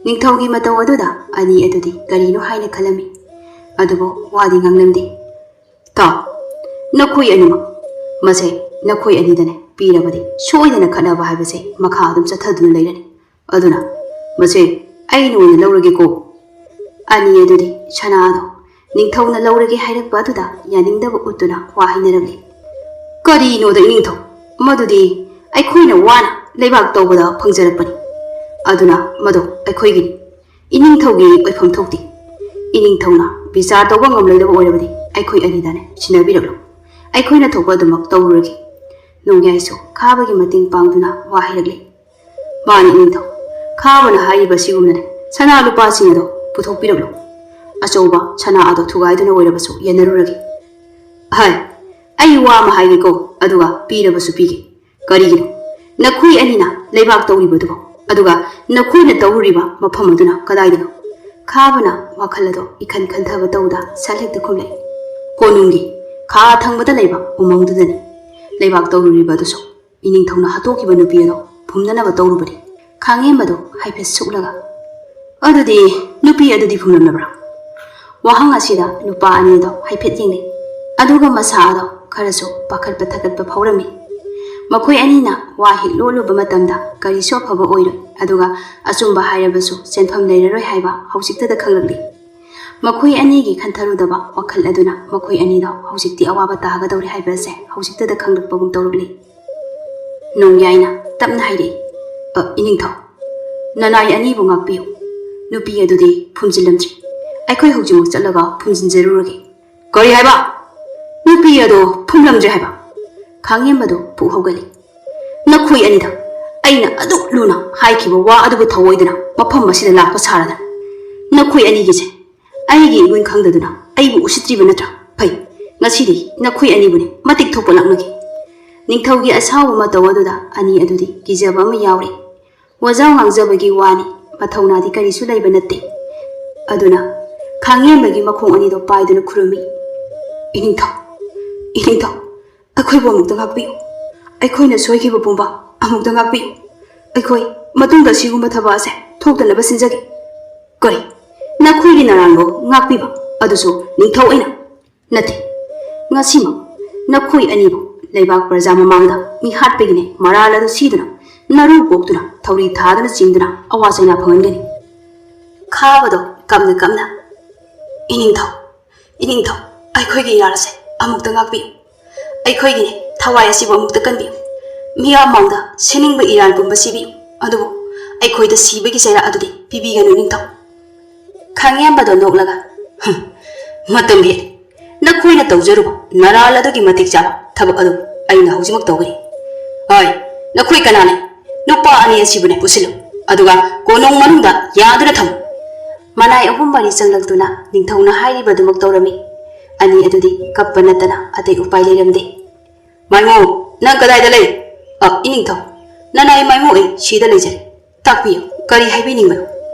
ꯅꯤꯡꯊꯧꯒꯤ ꯃꯇꯧ ꯑꯗꯨꯗ ꯑꯅꯤ ꯑꯗꯨꯗꯤ ꯀꯔꯤꯅꯣ ꯍꯥꯏꯅ ꯈꯜꯂꯝꯃꯤ꯫ ꯑꯗꯨꯕꯨ ꯋꯥꯗꯤ ꯉꯥꯡꯂꯝꯗꯦ꯫ "ꯇꯥꯎ, ꯅꯈꯣꯏ ꯑꯅꯤꯃꯛ, ꯃꯁꯦ ꯅꯈꯣꯏ ꯑꯅꯤꯗꯅꯦ ꯄꯤꯔꯕꯗꯤ ꯁꯣꯏꯗꯅ ꯈꯠꯅꯕ ꯍꯥꯏꯕꯁꯦ ꯃꯈꯥ ꯑꯗꯨꯝ ꯆꯠꯊꯗꯨꯅ ꯂꯩꯔꯅꯤ꯫ ꯑꯗꯨꯅ ꯃꯁꯦ ꯑꯩꯅ ꯑꯣꯏꯅ ꯂꯧꯔꯒꯦꯀꯣ꯫" ꯑꯅꯤ ꯑꯗꯨꯗꯤ ꯁꯅꯥꯗꯣ ꯅꯤꯡꯊꯧꯅ ꯂꯧꯔꯒꯦ ꯍꯥꯏꯔꯛꯄ ꯑꯗꯨꯗ ꯌꯥꯅꯤꯡꯗꯕ ꯎꯠꯇꯨꯅ ꯋꯥ ꯍꯥꯏꯅꯔꯝꯃꯤ꯫ "ꯀꯔꯤꯅꯣꯗ ꯏꯅꯤꯡꯊꯧ, ꯃꯗꯨꯗꯤ ꯑꯩꯈꯣꯏꯅ ꯋꯥꯅ ꯂꯩꯕꯥꯛ ꯇꯧꯕꯗ ꯐꯪꯖꯔꯛꯄꯅꯤ꯫ ꯑꯗꯨꯅ ꯃꯗꯨ ꯑꯩꯈꯣꯏꯒꯤꯅꯤ꯫ ꯏꯅꯤꯡꯊꯧꯒꯤ ꯑꯣꯏꯐꯝ ꯊꯣꯛꯇꯦ꯫ ꯏꯅꯤꯡꯊꯧꯅ ꯕꯤꯆꯥꯔ ꯇꯧꯕ ꯉꯝꯂꯣꯏꯗꯕ ꯑꯣꯏꯔꯕꯗꯤ ꯑꯩꯈꯣꯏ ꯑꯅꯤꯗꯅꯦ ꯁꯤꯟꯅꯕꯤꯔꯛꯂꯣ꯫ ꯑꯩꯈꯣꯏꯅ ꯊꯣꯛꯄ ꯑꯗꯨꯃꯛ ꯇꯧꯔꯨꯔꯒꯦ꯫ ꯅꯣꯡꯌꯥꯏꯁꯨ ꯈꯥꯕꯒꯤ ꯃꯇꯦꯡ ꯄꯥꯡꯗꯨꯅ ꯋꯥ ꯍꯥꯏꯔꯛꯂꯦ꯫ ꯃꯥꯅꯤ ꯏꯅꯤꯡꯊꯧ, ꯈꯥꯕꯅ ꯍꯥꯏꯔꯤꯕ ꯑꯁꯤꯒꯨꯝꯅꯅꯦ ꯁꯅꯥ ꯂꯨꯄꯥꯁꯤꯡ ꯑꯗꯣ ꯄꯨꯊꯣꯛꯄꯤꯔꯛꯂꯣ꯫ ꯑꯆꯧꯕ ꯁꯅꯥ ꯑꯗꯣ ꯊꯨꯒꯥꯏꯗꯨꯅ ꯑꯣꯏꯔꯕꯁꯨ ꯌꯦꯟꯅꯔꯨꯔꯒꯦ꯫ ꯍꯥꯏ, ꯑꯩ ꯋꯥ ꯑꯃ ꯍꯥꯏꯒꯦꯀꯣ, ꯑꯗꯨꯒ ꯄꯤꯔꯕꯁꯨ ꯄꯤꯒꯦ꯫ ꯀꯔꯤꯒꯤꯅꯣ? ꯅꯈꯣꯏ ꯑꯅꯤꯅ ꯂꯩꯕꯥꯛ ꯇꯧꯔꯤꯕꯗꯨꯕꯣ? ꯑꯗꯨꯒ ꯅꯈꯣꯏꯅ ꯇꯧꯔꯨꯔꯤꯕ ꯃꯐꯝ ꯑꯗꯨꯅ ꯀꯗꯥꯏꯗꯅꯣ? ꯈꯥꯕꯅ ꯋꯥꯈꯜ ꯑꯗꯣ ꯏꯈꯟ ꯈꯟꯊꯕ ꯇꯧꯗ ꯁꯠ ꯍꯦꯛꯇ ꯈꯨꯝꯂꯛꯏ꯫ ꯀꯣꯅꯨꯡꯒꯤ ꯈꯥ ꯊꯪꯕꯗ ꯂꯩꯕ ꯎꯃꯪꯗꯨꯗꯅꯤ꯫ ꯂꯩꯕꯥꯛ ꯇꯧꯔꯨꯔꯤꯕ ꯑꯗꯨꯁꯨ ꯏꯅꯤꯡꯊꯧꯅ ꯍꯥꯠꯇꯣꯛꯈꯤꯕ ꯅꯨꯄꯤ ꯑꯗꯣ ꯐꯨꯝꯅꯅꯕ ꯇꯧꯔꯨꯕꯅꯤ꯫ ꯈꯥꯡꯉꯦꯝꯕꯗꯣ ꯍꯥꯏꯐꯦꯠ ꯁꯨꯛꯂꯒ, "ꯑꯗꯨꯗꯤ ꯅꯨꯄꯤ ꯑꯗꯨꯗꯤ ꯐꯨꯝꯂꯝꯂꯕ꯭ꯔꯥ?" ꯋꯥꯍꯪ ꯑꯁꯤꯗ ꯅꯨꯄꯥ ꯑꯅꯤꯗꯣ ꯍꯥꯏꯐꯦꯠ ꯌꯦꯡꯅꯩ꯫ ꯑꯗꯨꯒ ꯃꯁꯥ ꯑꯗꯣ ꯈꯔꯁꯨ ꯄꯥꯈꯠꯄ ꯊꯀꯠꯄ ꯐꯥꯎꯔꯝꯃꯤ꯫ ꯃꯈꯣꯏ ꯑꯅꯤꯅ ꯋꯥ ꯍꯦꯛ ꯂꯣꯜꯂꯨꯕ ꯃꯇꯝꯗ ꯀꯔꯤꯁꯨ ꯑꯐꯕ ꯑꯣꯏꯔꯣꯏ, ꯑꯗꯨꯒ ꯑꯆꯨꯝꯕ ꯍꯥꯏꯔꯕꯁꯨ ꯆꯦꯟꯐꯝ ꯂꯩꯔꯔꯣꯏ ꯍꯥꯏꯕ ꯍꯧꯖꯤꯛꯇꯗ ꯈꯪꯂꯛꯂꯤ꯫ ꯃꯈꯣꯏ ꯑꯅꯤꯒꯤ ꯈꯟꯊꯔꯨꯗꯕ ꯋꯥꯈꯜ ꯑꯗꯨꯅ ꯃꯈꯣꯏ ꯑꯅꯤꯗꯣ ꯍꯧꯖꯤꯛꯇꯤ ꯑꯋꯥꯕ ꯇꯥꯒꯗꯧꯔꯦ ꯍꯥꯏꯕ ꯑꯁꯦ ꯍꯧꯖꯤꯛꯇꯗ ꯈꯪꯂꯛꯄꯒꯨꯝ ꯇꯧꯔꯛꯂꯤ꯫ ꯅꯣꯡꯌꯥꯏꯅ ꯇꯞꯅ ꯍꯥꯏꯔꯛꯏ, "ꯑ, ꯏꯅꯤꯡꯊꯧ, ꯅꯅꯥꯏ ꯑꯅꯤꯕꯨ ꯉꯥꯛꯄꯤꯌꯨ꯫ ꯅꯨꯄꯤ ꯑꯗꯨꯗꯤ ꯐꯨꯝꯖꯤꯜꯂꯝꯗ꯭ꯔꯤ꯫ ꯑꯩꯈꯣꯏ ꯍꯧꯖꯤꯛꯃꯛ ꯆꯠꯂꯒ ꯐꯨꯝꯖꯤꯟꯖꯔꯨꯔꯒꯦ꯫" "ꯀꯔꯤ ꯍꯥꯏꯕ? ꯅꯨꯄꯤ ꯑꯗꯣ ꯐꯨꯝꯂꯝꯗ꯭ꯔꯦ ꯍꯥꯏꯕ?" ꯈꯥꯡꯉꯦꯝꯕꯗꯣ ꯄꯨꯛ ꯍꯧꯒꯠꯂꯤ꯫ "ꯅꯈꯣꯏ ꯑꯅꯤꯗ ꯑꯩꯅ ꯑꯗꯨꯛ ꯂꯨꯅ ꯍꯥꯏꯈꯤꯕ ꯋꯥ ꯑꯗꯨꯕꯨ ꯊꯧꯑꯣꯏꯗꯅ ꯃꯐꯝ ꯑꯁꯤꯗ ꯂꯥꯛꯄ ꯁꯥꯔꯗꯅ꯫ ꯅꯈꯣꯏ ꯑꯅꯤꯒꯤꯁꯦ ꯑꯩꯒꯤ ꯏꯒꯨꯟ ꯈꯪꯗꯗꯨꯅ ꯑꯩꯕꯨ ꯎꯁꯤꯠꯇ꯭ꯔꯤꯕ ꯅꯠꯇ꯭ꯔꯥ? ꯐꯩ, ꯉꯁꯤꯗꯤ ꯅꯈꯣꯏ ꯑꯅꯤꯕꯨꯅꯦ ꯃꯇꯤꯛ ꯊꯣꯛꯄ ꯂꯥꯛꯅꯒꯦ꯫" ꯅꯤꯡꯊꯧꯒꯤ ꯑꯁꯥꯎꯕ ꯃꯇꯧ ꯑꯗꯨꯗ ꯑꯅꯤ ꯑꯗꯨꯗꯤ ꯀꯤꯖꯕ ꯑꯃ ꯌꯥꯎꯔꯦ꯫ ꯋꯥꯖꯥꯎ ꯉꯥꯡꯖꯕꯒꯤ ꯋꯥꯅꯤ, ꯃꯊꯧꯅꯥꯗꯤ ꯀꯔꯤꯁꯨ ꯂꯩꯕ ꯅꯠꯇꯦ꯫ ꯑꯗꯨꯅ ꯈꯥꯡꯉꯦꯝꯕꯒꯤ ꯃꯈꯣꯡ ꯑꯅꯤꯗꯣ ꯄꯥꯏꯗꯨꯅ ꯈꯨꯔꯨꯝꯃꯤ꯫ "ꯏꯅꯤꯡꯊꯧ, ꯏꯅꯤꯡꯊꯧ, ꯑꯩꯈꯣꯏꯕꯨ ꯑꯃꯨꯛꯇ ꯉꯥꯛꯄꯤꯌꯨ꯫ ꯑꯩꯈꯣꯏꯅ ꯁꯣꯏꯈꯤꯕ ꯄꯨꯝꯕ ꯑꯃꯨꯛꯇ ꯉꯥꯛꯄꯤꯌꯨ꯫ ꯑꯩꯈꯣꯏ ꯃꯇꯨꯡꯗ ꯑꯁꯤꯒꯨꯝꯕ ꯊꯕꯛ ꯑꯁꯦ ꯊꯣꯛꯇꯅꯕ ꯁꯤꯟꯖꯒꯦ꯫" "ꯀꯔꯤ? ꯅꯈꯣꯏꯒꯤ ꯅꯔꯥꯟꯕꯨ ꯉꯥꯛꯄꯤꯕ? ꯑꯗꯨꯁꯨ ꯅꯤꯡꯊꯧ ꯑꯩꯅ?" "ꯅꯠꯇꯦ, ꯉꯁꯤꯃꯛ ꯅꯈꯣꯏ ꯑꯅꯤꯕꯨ ꯂꯩꯕꯥꯛ ꯄ꯭ꯔꯖꯥ ꯃꯃꯥꯡꯗ ꯃꯤ ꯍꯥꯠꯄꯒꯤꯅꯦ ꯃꯔꯥꯜ ꯑꯗꯨ ꯁꯤꯗꯨꯅ ꯅꯔꯨ ꯀꯣꯛꯇꯨꯅ ꯊꯧꯔꯤ ꯊꯥꯗꯨꯅ ꯆꯤꯡꯗꯨꯅ ꯑꯋꯥ ꯆꯩꯅꯥ ꯐꯪꯍꯟꯒꯅꯤ꯫" ꯈꯥꯕꯗꯣ ꯀꯞꯅ ꯀꯞꯅ, "ꯏꯅꯤꯡꯊꯧ, ꯏꯅꯤꯡꯊꯧ, ꯑꯩꯈꯣꯏꯒꯤ ꯏꯔꯥꯜ ꯑꯁꯦ ꯑꯃꯨꯛꯇ ꯉꯥꯛꯄꯤꯌꯨ꯫ ꯑꯩꯈꯣꯏꯒꯤꯅꯦ ꯊꯋꯥꯏ ꯑꯁꯤꯕꯨ ꯑꯃꯨꯛꯇ ꯀꯟꯕꯤꯌꯨ꯫ ꯃꯤꯌꯥꯝ ꯃꯥꯡꯗ ꯁꯤꯅꯤꯡꯕ ꯏꯔꯥꯟ ꯄꯨꯝꯕ ꯁꯤꯕꯤꯌꯨ, ꯑꯗꯨꯕꯨ ꯑꯩꯈꯣꯏꯗ ꯁꯤꯕꯒꯤ ꯆꯩꯔꯥꯛ ꯑꯗꯨꯗꯤ ꯄꯤꯕꯤꯒꯅꯨ, ꯏꯅꯤꯡꯊꯧ꯫ ꯈꯥꯡꯉꯦꯝꯕꯗꯣ ꯅꯣꯛꯂꯒ, "ꯍꯨꯝ, ꯃꯇꯝ ꯍꯦꯜꯂꯦ꯫ ꯅꯈꯣꯏꯅ ꯇꯧꯖꯔꯨꯕ ꯅꯔꯥꯜ ꯑꯗꯨꯒꯤ ꯃꯇꯤꯛ ꯆꯥꯕ ꯊꯕꯛ ꯑꯗꯨ ꯑꯩꯅ ꯍꯧꯖꯤꯛꯃꯛ ꯇꯧꯒꯅꯤ꯫ ꯍꯣꯏ, ꯅꯈꯣꯏ ꯀꯅꯥꯅ ꯅꯨꯄꯥ ꯑꯅꯤ ꯑꯁꯤꯕꯨꯅꯦ ꯄꯨꯁꯤꯜꯂꯨ, ꯑꯗꯨꯒ ꯀꯣꯅꯨꯡ ꯃꯅꯨꯡꯗ ꯌꯥꯗꯨꯅ ꯊꯝꯃꯨ꯫" ꯃꯅꯥꯏ ꯑꯍꯨꯝ ꯃꯔꯤ ꯆꯪꯂꯛꯇꯨꯅ ꯅꯤꯡꯊꯧꯅ ꯍꯥꯏꯔꯤꯕꯗꯨꯃꯛ ꯇꯧꯔꯝꯃꯤ꯫ ꯑꯅꯤ ꯑꯗꯨꯗꯤ ꯀꯞꯄ ꯅꯠꯇꯅ ꯑꯇꯩ ꯎꯄꯥꯏ ꯂꯩꯔꯝꯗꯦ꯫ "ꯃꯥꯏꯃꯨ, ꯅꯪ ꯀꯗꯥꯏꯗ ꯂꯩ?" "ꯑ, ꯏꯅꯤꯡꯊꯧ, ꯅꯅꯥꯏ ꯃꯥꯏꯃꯨ ꯑꯩ ꯁꯤꯗ ꯂꯩꯖꯔꯦ꯫ ꯇꯥꯛꯄꯤꯌꯨ, ꯀꯔꯤ ꯍꯥꯏꯕꯤꯅꯤꯡꯕꯅꯣ?"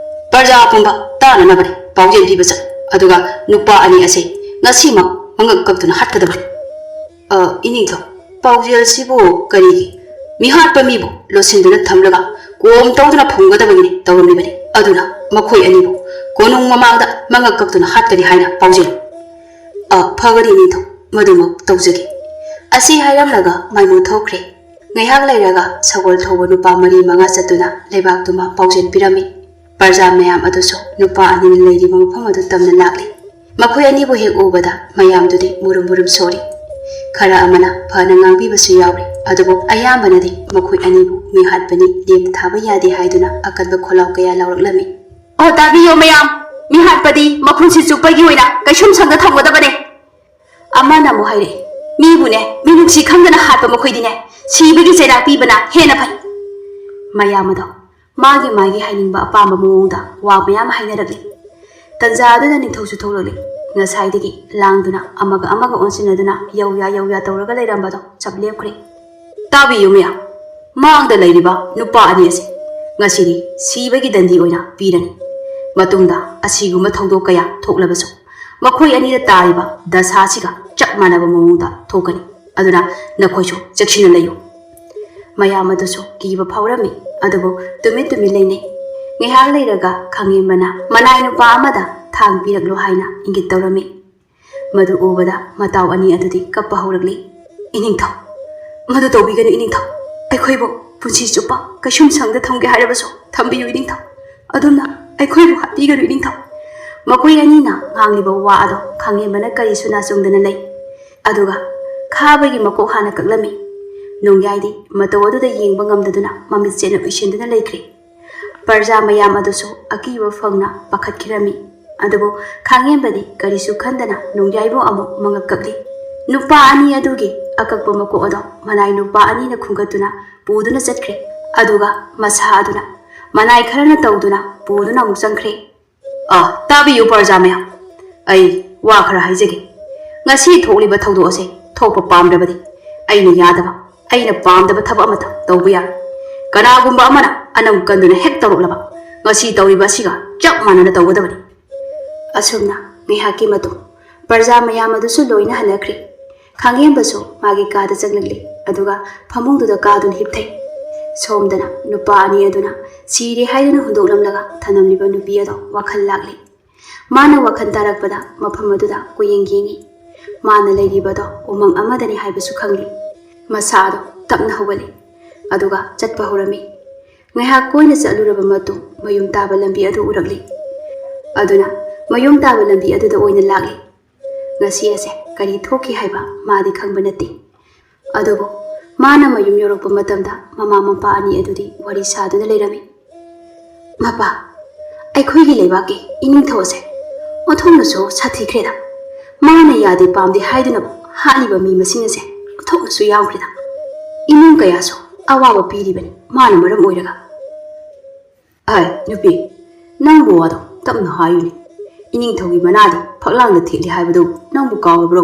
"ꯄ꯭ꯔꯖꯥ ꯄꯨꯝꯕ ꯇꯥꯅꯅꯕꯅꯤ ꯄꯥꯎꯖꯦꯜ ꯄꯤꯕ ꯆꯠꯂꯨ, ꯑꯗꯨꯒ ꯅꯨꯄꯥ ꯑꯅꯤ ꯑꯁꯤ ꯉꯁꯤꯃꯛ ꯃꯉꯛ ꯀꯛꯇꯨꯅ ꯍꯥꯠꯀꯗꯕꯅꯤ꯫" "ꯑ, ꯏꯅꯤꯡꯊꯧ, ꯄꯥꯎꯖꯦꯜꯁꯤꯕꯨ ꯀꯔꯤꯒꯤ? ꯃꯤꯍꯥꯠꯄ ꯃꯤꯕꯨ ꯂꯣꯠꯁꯤꯟꯗꯨꯅ ꯊꯝꯂꯒ ꯀꯣꯝ ꯇꯧꯗꯨꯅ ꯐꯨꯝꯒꯗꯕꯒꯤꯅꯤ ꯇꯧꯔꯝꯂꯤꯕꯅꯤ꯫ ꯑꯗꯨꯅ ꯃꯈꯣꯏ ꯑꯅꯤꯕꯨ ꯀꯣꯅꯨꯡ ꯃꯃꯥꯡꯗ ꯃꯉꯛ ꯀꯛꯇꯨꯅ ꯍꯥꯠꯀꯅꯤ ꯍꯥꯏꯅ ꯄꯥꯎꯖꯦꯜ꯫" "ꯑ, ꯐꯒꯅꯤ ꯏꯅꯤꯡꯊꯧ, ꯃꯗꯨꯃꯛ ꯇꯧꯖꯒꯦ꯫" ꯑꯁꯤ ꯍꯥꯏꯔꯝꯂꯒ ꯃꯥꯏꯃꯨ ꯊꯣꯛꯈ꯭ꯔꯦ꯫ ꯉꯥꯏꯍꯥꯛ ꯂꯩꯔꯒ ꯁꯒꯣꯜ ꯊꯧꯕ ꯅꯨꯄꯥ ꯃꯔꯤ ꯃꯉꯥ ꯆꯠꯇꯨꯅ ꯂꯩꯕꯥꯛꯇꯨꯃ ꯄꯥꯎꯖꯦꯜ ꯄꯤꯔꯝꯃꯤ꯫ ꯄ꯭ꯔꯖꯥ ꯃꯌꯥꯝ ꯑꯗꯨꯁꯨ ꯅꯨꯄꯥ ꯑꯅꯤꯅ ꯂꯩꯔꯤꯕ ꯃꯐꯝ ꯑꯗꯨ ꯇꯝꯅ ꯂꯥꯛꯂꯤ꯫ ꯃꯈꯣꯏ ꯑꯅꯤꯕꯨ ꯍꯦꯛ ꯎꯕꯗ ꯃꯌꯥꯝꯗꯨꯗꯤ ꯃꯨꯔꯨꯝ ꯃꯨꯔꯨꯝ ꯁꯣꯜꯂꯤ꯫ ꯈꯔ ꯑꯃꯅ ꯐꯅ ꯉꯥꯡꯕꯤꯕꯁꯨ ꯌꯥꯎꯔꯤ, ꯑꯗꯨꯕꯨ ꯑꯌꯥꯝꯕꯅꯗꯤ ꯃꯈꯣꯏ ꯑꯅꯤꯕꯨ ꯃꯤꯍꯥꯠꯄꯅꯤ, ꯂꯦꯝꯅ ꯊꯥꯕ ꯌꯥꯗꯦ ꯍꯥꯏꯗꯨꯅ ꯑꯀꯟꯕ ꯈꯣꯜꯂꯥꯎ ꯀꯌꯥ ꯂꯥꯎꯔꯛꯂꯝꯃꯤ꯫ "ꯑꯣ, ꯇꯥꯕꯤꯌꯣ ꯃꯌꯥꯝ, ꯃꯤꯍꯥꯠꯄꯗꯤ ꯃꯄꯨꯟꯁꯤ ꯆꯨꯞꯄꯒꯤ ꯑꯣꯏꯅ ꯀꯩꯁꯨꯝ ꯁꯪꯗ ꯊꯝꯒꯗꯕꯅꯦ꯫" ꯑꯃꯅ ꯑꯃꯨꯛ ꯍꯥꯏꯔꯛꯏ, "ꯃꯤꯕꯨꯅꯦ, ꯃꯤꯅꯨꯡꯁꯤ ꯈꯪꯗꯅ ꯍꯥꯠꯄ ꯃꯈꯣꯏꯗꯤꯅꯦ, ꯁꯤꯕꯒꯤ ꯆꯩꯔꯥꯛ ꯄꯤꯕꯅ ꯍꯦꯟꯅ ꯐꯩ꯫" ꯃꯌꯥꯝ ꯑꯗꯣ ꯃꯥꯒꯤ ꯃꯥꯒꯤ ꯍꯥꯏꯅꯤꯡꯕ ꯑꯄꯥꯝꯕ ꯃꯑꯣꯡꯗ ꯋꯥ ꯃꯌꯥꯝ ꯍꯥꯏꯅꯔꯛꯂꯤ꯫ ꯇꯟꯖꯥ ꯑꯗꯨꯗ ꯅꯤꯡꯊꯧꯁꯨ ꯊꯣꯛꯂꯛꯂꯤ꯫ ꯉꯁꯥꯏꯗꯒꯤ ꯂꯥꯡꯗꯨꯅ ꯑꯃꯒ ꯑꯃꯒ ꯑꯣꯟꯁꯤꯟꯅꯗꯨꯅ ꯌꯧꯌꯥ ꯌꯧꯌꯥ ꯇꯧꯔꯒ ꯂꯩꯔꯝꯕꯗꯣ ꯆꯞ ꯂꯦꯞꯈ꯭ꯔꯦ꯫ "ꯇꯥꯕꯤꯌꯨ ꯃꯌꯥꯝ, ꯃꯥꯡꯗ ꯂꯩꯔꯤꯕ ꯅꯨꯄꯥ ꯑꯅꯤ ꯑꯁꯤ ꯉꯁꯤꯗꯤ ꯁꯤꯕꯒꯤ ꯗꯟꯗꯤ ꯑꯣꯏꯅ ꯄꯤꯔꯅꯤ꯫ ꯃꯇꯨꯡꯗ ꯑꯁꯤꯒꯨꯝꯕ ꯊꯧꯗꯣꯛ ꯀꯌꯥ ꯊꯣꯛꯂꯕꯁꯨ ꯃꯈꯣꯏ ꯑꯅꯤꯗ ꯇꯥꯔꯤꯕ ꯗꯁꯥꯁꯤꯒ ꯆꯞ ꯃꯥꯟꯅꯕ ꯃꯑꯣꯡꯗ ꯊꯣꯛꯀꯅꯤ꯫ ꯑꯗꯨꯅ ꯅꯈꯣꯏꯁꯨ ꯆꯦꯛꯁꯤꯟꯅ ꯂꯩꯌꯨ꯫" ꯃꯌꯥꯝ ꯑꯗꯨꯁꯨ ꯀꯤꯕ ꯐꯥꯎꯔꯝꯃꯤ, ꯑꯗꯨꯕꯨ ꯇꯨꯃꯤꯟ ꯇꯨꯃꯤꯟ ꯂꯩꯅꯩ꯫ ꯉꯥꯏꯍꯥꯛ ꯂꯩꯔꯒ ꯈꯥꯡꯉꯦꯝꯕꯅ ꯃꯅꯥꯏ ꯅꯨꯄꯥ ꯑꯃꯗ ꯊꯥꯡ ꯄꯤꯔꯛꯂꯣ ꯍꯥꯏꯅ ꯏꯪꯒꯤꯠ ꯇꯧꯔꯝꯃꯤ꯫ ꯃꯗꯨ ꯎꯕꯗ ꯃꯇꯥꯎ ꯑꯅꯤ ꯑꯗꯨꯗꯤ ꯀꯞꯄ ꯍꯧꯔꯛꯂꯤ꯫ "ꯏꯅꯤꯡꯊꯧ, ꯃꯗꯨ ꯇꯧꯕꯤꯒꯅꯨ ꯏꯅꯤꯡꯊꯧ꯫ ꯑꯩꯈꯣꯏꯕꯨ ꯄꯨꯟꯁꯤ ꯆꯨꯞꯄ ꯀꯩꯁꯨꯝ ꯁꯪꯗ ꯊꯝꯒꯦ ꯍꯥꯏꯔꯕꯁꯨ ꯊꯝꯕꯤꯌꯨ ꯏꯅꯤꯡꯊꯧ꯫ ꯑꯗꯣꯝꯅ ꯑꯩꯈꯣꯏꯕꯨ ꯍꯥꯠꯄꯤꯒꯅꯨ ꯏꯅꯤꯡꯊꯧ꯫" ꯃꯈꯣꯏ ꯑꯅꯤꯅ ꯉꯥꯡꯂꯤꯕ ꯋꯥ ꯑꯗꯣ ꯈꯥꯡꯉꯦꯝꯕꯅ ꯀꯔꯤꯁꯨ ꯅꯥꯆꯣꯡꯗꯅ ꯂꯩ꯫ ꯑꯗꯨꯒ ꯈꯥꯕꯒꯤ ꯃꯀꯣꯛ ꯍꯥꯟꯅ ꯀꯛꯂꯝꯃꯤ꯫ ꯅꯣꯡꯌꯥꯏꯗꯤ ꯃꯇꯧ ꯑꯗꯨꯗ ꯌꯦꯡꯕ ꯉꯝꯗꯗꯨꯅ ꯃꯃꯤꯠ ꯆꯦꯠꯅ ꯎꯏꯁꯤꯟꯗꯨꯅ ꯂꯩꯈ꯭ꯔꯦ꯫ ꯄ꯭ꯔꯖꯥ ꯃꯌꯥꯝ ꯑꯗꯨꯁꯨ ꯑꯀꯤꯕ ꯐꯪꯅ ꯄꯥꯈꯠꯈꯤꯔꯝꯃꯤ꯫ ꯑꯗꯨꯕꯨ ꯈꯥꯡꯉꯦꯝꯕꯗꯤ ꯀꯔꯤꯁꯨ ꯈꯟꯗꯅ ꯅꯣꯡꯌꯥꯏꯕꯨ ꯑꯃꯨꯛ ꯃꯉꯛ ꯀꯛꯂꯤ꯫ ꯅꯨꯄꯥ ꯑꯅꯤ ꯑꯗꯨꯒꯤ ꯑꯀꯛꯄ ꯃꯀꯣꯛ ꯑꯗꯣ ꯃꯅꯥꯏ ꯅꯨꯄꯥ ꯑꯅꯤꯅ ꯈꯨꯝꯒꯠꯇꯨꯅ ꯄꯨꯗꯨꯅ ꯆꯠꯈ꯭ꯔꯦ꯫ ꯑꯗꯨꯒ ꯃꯁꯥ ꯑꯗꯨꯅ ꯃꯅꯥꯏ ꯈꯔꯅ ꯇꯧꯗꯨꯅ ꯄꯨꯗꯨꯅ ꯑꯃꯨꯛ ꯆꯪꯈ꯭ꯔꯦ꯫ ꯑ, ꯇꯥꯕꯤꯌꯨ ꯄ꯭ꯔꯖꯥ ꯃꯌꯥꯝ, ꯑꯩ ꯋꯥ ꯈꯔ ꯍꯥꯏꯖꯒꯦ꯫ ꯉꯁꯤ ꯊꯣꯛꯂꯤꯕ ꯊꯧꯗꯣꯛ ꯑꯁꯦ ꯊꯣꯛꯄ ꯄꯥꯝꯗ꯭ꯔꯕꯗꯤ ꯑꯩꯅ ꯌꯥꯗꯕ, ꯑꯩꯅ ꯄꯥꯝꯗꯕ ꯊꯕꯛ ꯑꯃꯠꯇ ꯇꯧꯕ ꯌꯥꯔꯣꯏ꯫ ꯀꯅꯥꯒꯨꯝꯕ ꯑꯃꯅ ꯑꯅꯝ ꯀꯟꯗꯨꯅ ꯍꯦꯛ ꯇꯧꯔꯛꯂꯕ, ꯉꯁꯤ ꯇꯧꯔꯤꯕ ꯑꯁꯤꯒ ꯆꯞ ꯃꯥꯟꯅꯅ ꯇꯧꯒꯗꯕꯅꯤ꯫ ꯑꯁꯨꯝꯅ ꯉꯥꯏꯍꯥꯛꯀꯤ ꯃꯇꯨꯡ ꯄ꯭ꯔꯖꯥ ꯃꯌꯥꯝ ꯑꯗꯨꯁꯨ ꯂꯣꯏꯅ ꯍꯜꯂꯛꯈ꯭ꯔꯦ꯫ ꯈꯥꯡꯉꯦꯝꯕꯁꯨ ꯃꯥꯒꯤ ꯀꯥꯗ ꯆꯪꯂꯛꯂꯦ, ꯑꯗꯨꯒ ꯐꯃꯨꯡꯗꯨꯗ ꯀꯥꯗꯨꯅ ꯍꯤꯞꯊꯩ꯫ ꯁꯣꯝꯗꯅ ꯅꯨꯄꯥ ꯑꯅꯤ ꯑꯗꯨꯅ ꯁꯤꯔꯦ ꯍꯥꯏꯗꯨꯅ ꯍꯨꯟꯗꯣꯛꯂꯝꯂꯒ ꯊꯅꯝꯂꯤꯕ ꯅꯨꯄꯤ ꯑꯗꯣ ꯋꯥꯈꯜ ꯂꯥꯛꯂꯦ꯫ ꯃꯥꯅ ꯋꯥꯈꯜ ꯇꯥꯔꯛꯄꯗ ꯃꯐꯝ ꯑꯗꯨꯗ ꯀꯣꯌꯦꯡ ꯌꯦꯡꯉꯤ꯫ ꯃꯥꯅ ꯂꯩꯔꯤꯕꯗꯣ ꯎꯃꯪ ꯑꯃꯗꯅꯤ ꯍꯥꯏꯕꯁꯨ ꯈꯪꯂꯤ꯫ ꯃꯁꯥ ꯑꯗꯣ ꯇꯞꯅ ꯍꯧꯒꯠꯂꯤ, ꯑꯗꯨꯒ ꯆꯠꯄ ꯍꯧꯔꯝꯃꯤ꯫ ꯉꯥꯏꯍꯥꯛ ꯀꯣꯏꯅ ꯆꯠꯂꯨꯔꯕ ꯃꯇꯨꯡ ꯃꯌꯨꯝ ꯇꯥꯕ ꯂꯝꯕꯤ ꯑꯗꯨ ꯎꯔꯛꯂꯤ꯫ ꯑꯗꯨꯅ ꯃꯌꯨꯝ ꯇꯥꯕ ꯂꯝꯕꯤ ꯑꯗꯨꯗ ꯑꯣꯏꯅ ꯂꯥꯛꯂꯤ꯫ ꯉꯁꯤ ꯑꯁꯦ ꯀꯔꯤ ꯊꯣꯛꯈꯤ ꯍꯥꯏꯕ ꯃꯥꯗꯤ ꯈꯪꯕ ꯅꯠꯇꯦ꯫ ꯑꯗꯨꯕꯨ ꯃꯥꯅ ꯃꯌꯨꯝ ꯌꯧꯔꯛꯄ ꯃꯇꯝꯗ ꯃꯃꯥ ꯃꯄꯥ ꯑꯅꯤ ꯑꯗꯨꯗꯤ ꯋꯥꯔꯤ ꯁꯥꯗꯨꯅ ꯂꯩꯔꯝꯃꯤ꯫ "ꯃꯄꯥ, ꯑꯩꯈꯣꯏꯒꯤ ꯂꯩꯕꯥꯛꯀꯤ ꯏꯅꯤꯡꯊꯧ ꯑꯁꯦ ꯑꯣꯟꯊꯣꯛꯅꯁꯨ ꯁꯥꯊꯤꯈ꯭ꯔꯦꯗ꯫ ꯃꯥꯅ ꯌꯥꯗꯦ ꯄꯥꯝꯗꯦ ꯍꯥꯏꯗꯨꯅ ꯍꯥꯠꯂꯤꯕ ꯃꯤ ꯃꯁꯤꯡ ꯑꯁꯦ ꯑꯣꯟꯊꯣꯛꯅꯁꯨ ꯌꯥꯝꯈ꯭ꯔꯦꯗ꯫ ꯏꯃꯨꯡ ꯀꯌꯥꯁꯨ ꯑꯋꯥꯕ ꯄꯤꯔꯤꯕꯅꯤ ꯃꯥꯅ ꯃꯔꯝ ꯑꯣꯏꯔꯒ꯫" "ꯑꯥꯏ, ꯅꯨꯄꯤ, ꯅꯪꯕꯨ ꯋꯥꯗꯣ ꯇꯞꯅ ꯍꯥꯏꯌꯨꯅꯦ꯫ ꯏꯅꯤꯡꯊꯧꯒꯤ ꯃꯅꯥꯗꯤ ꯐꯛꯂꯥꯡꯗ ꯊꯦꯠꯂꯤ ꯍꯥꯏꯕꯗꯨ ꯅꯪꯕꯨ ꯀꯥꯎꯔꯕ꯭ꯔꯣ?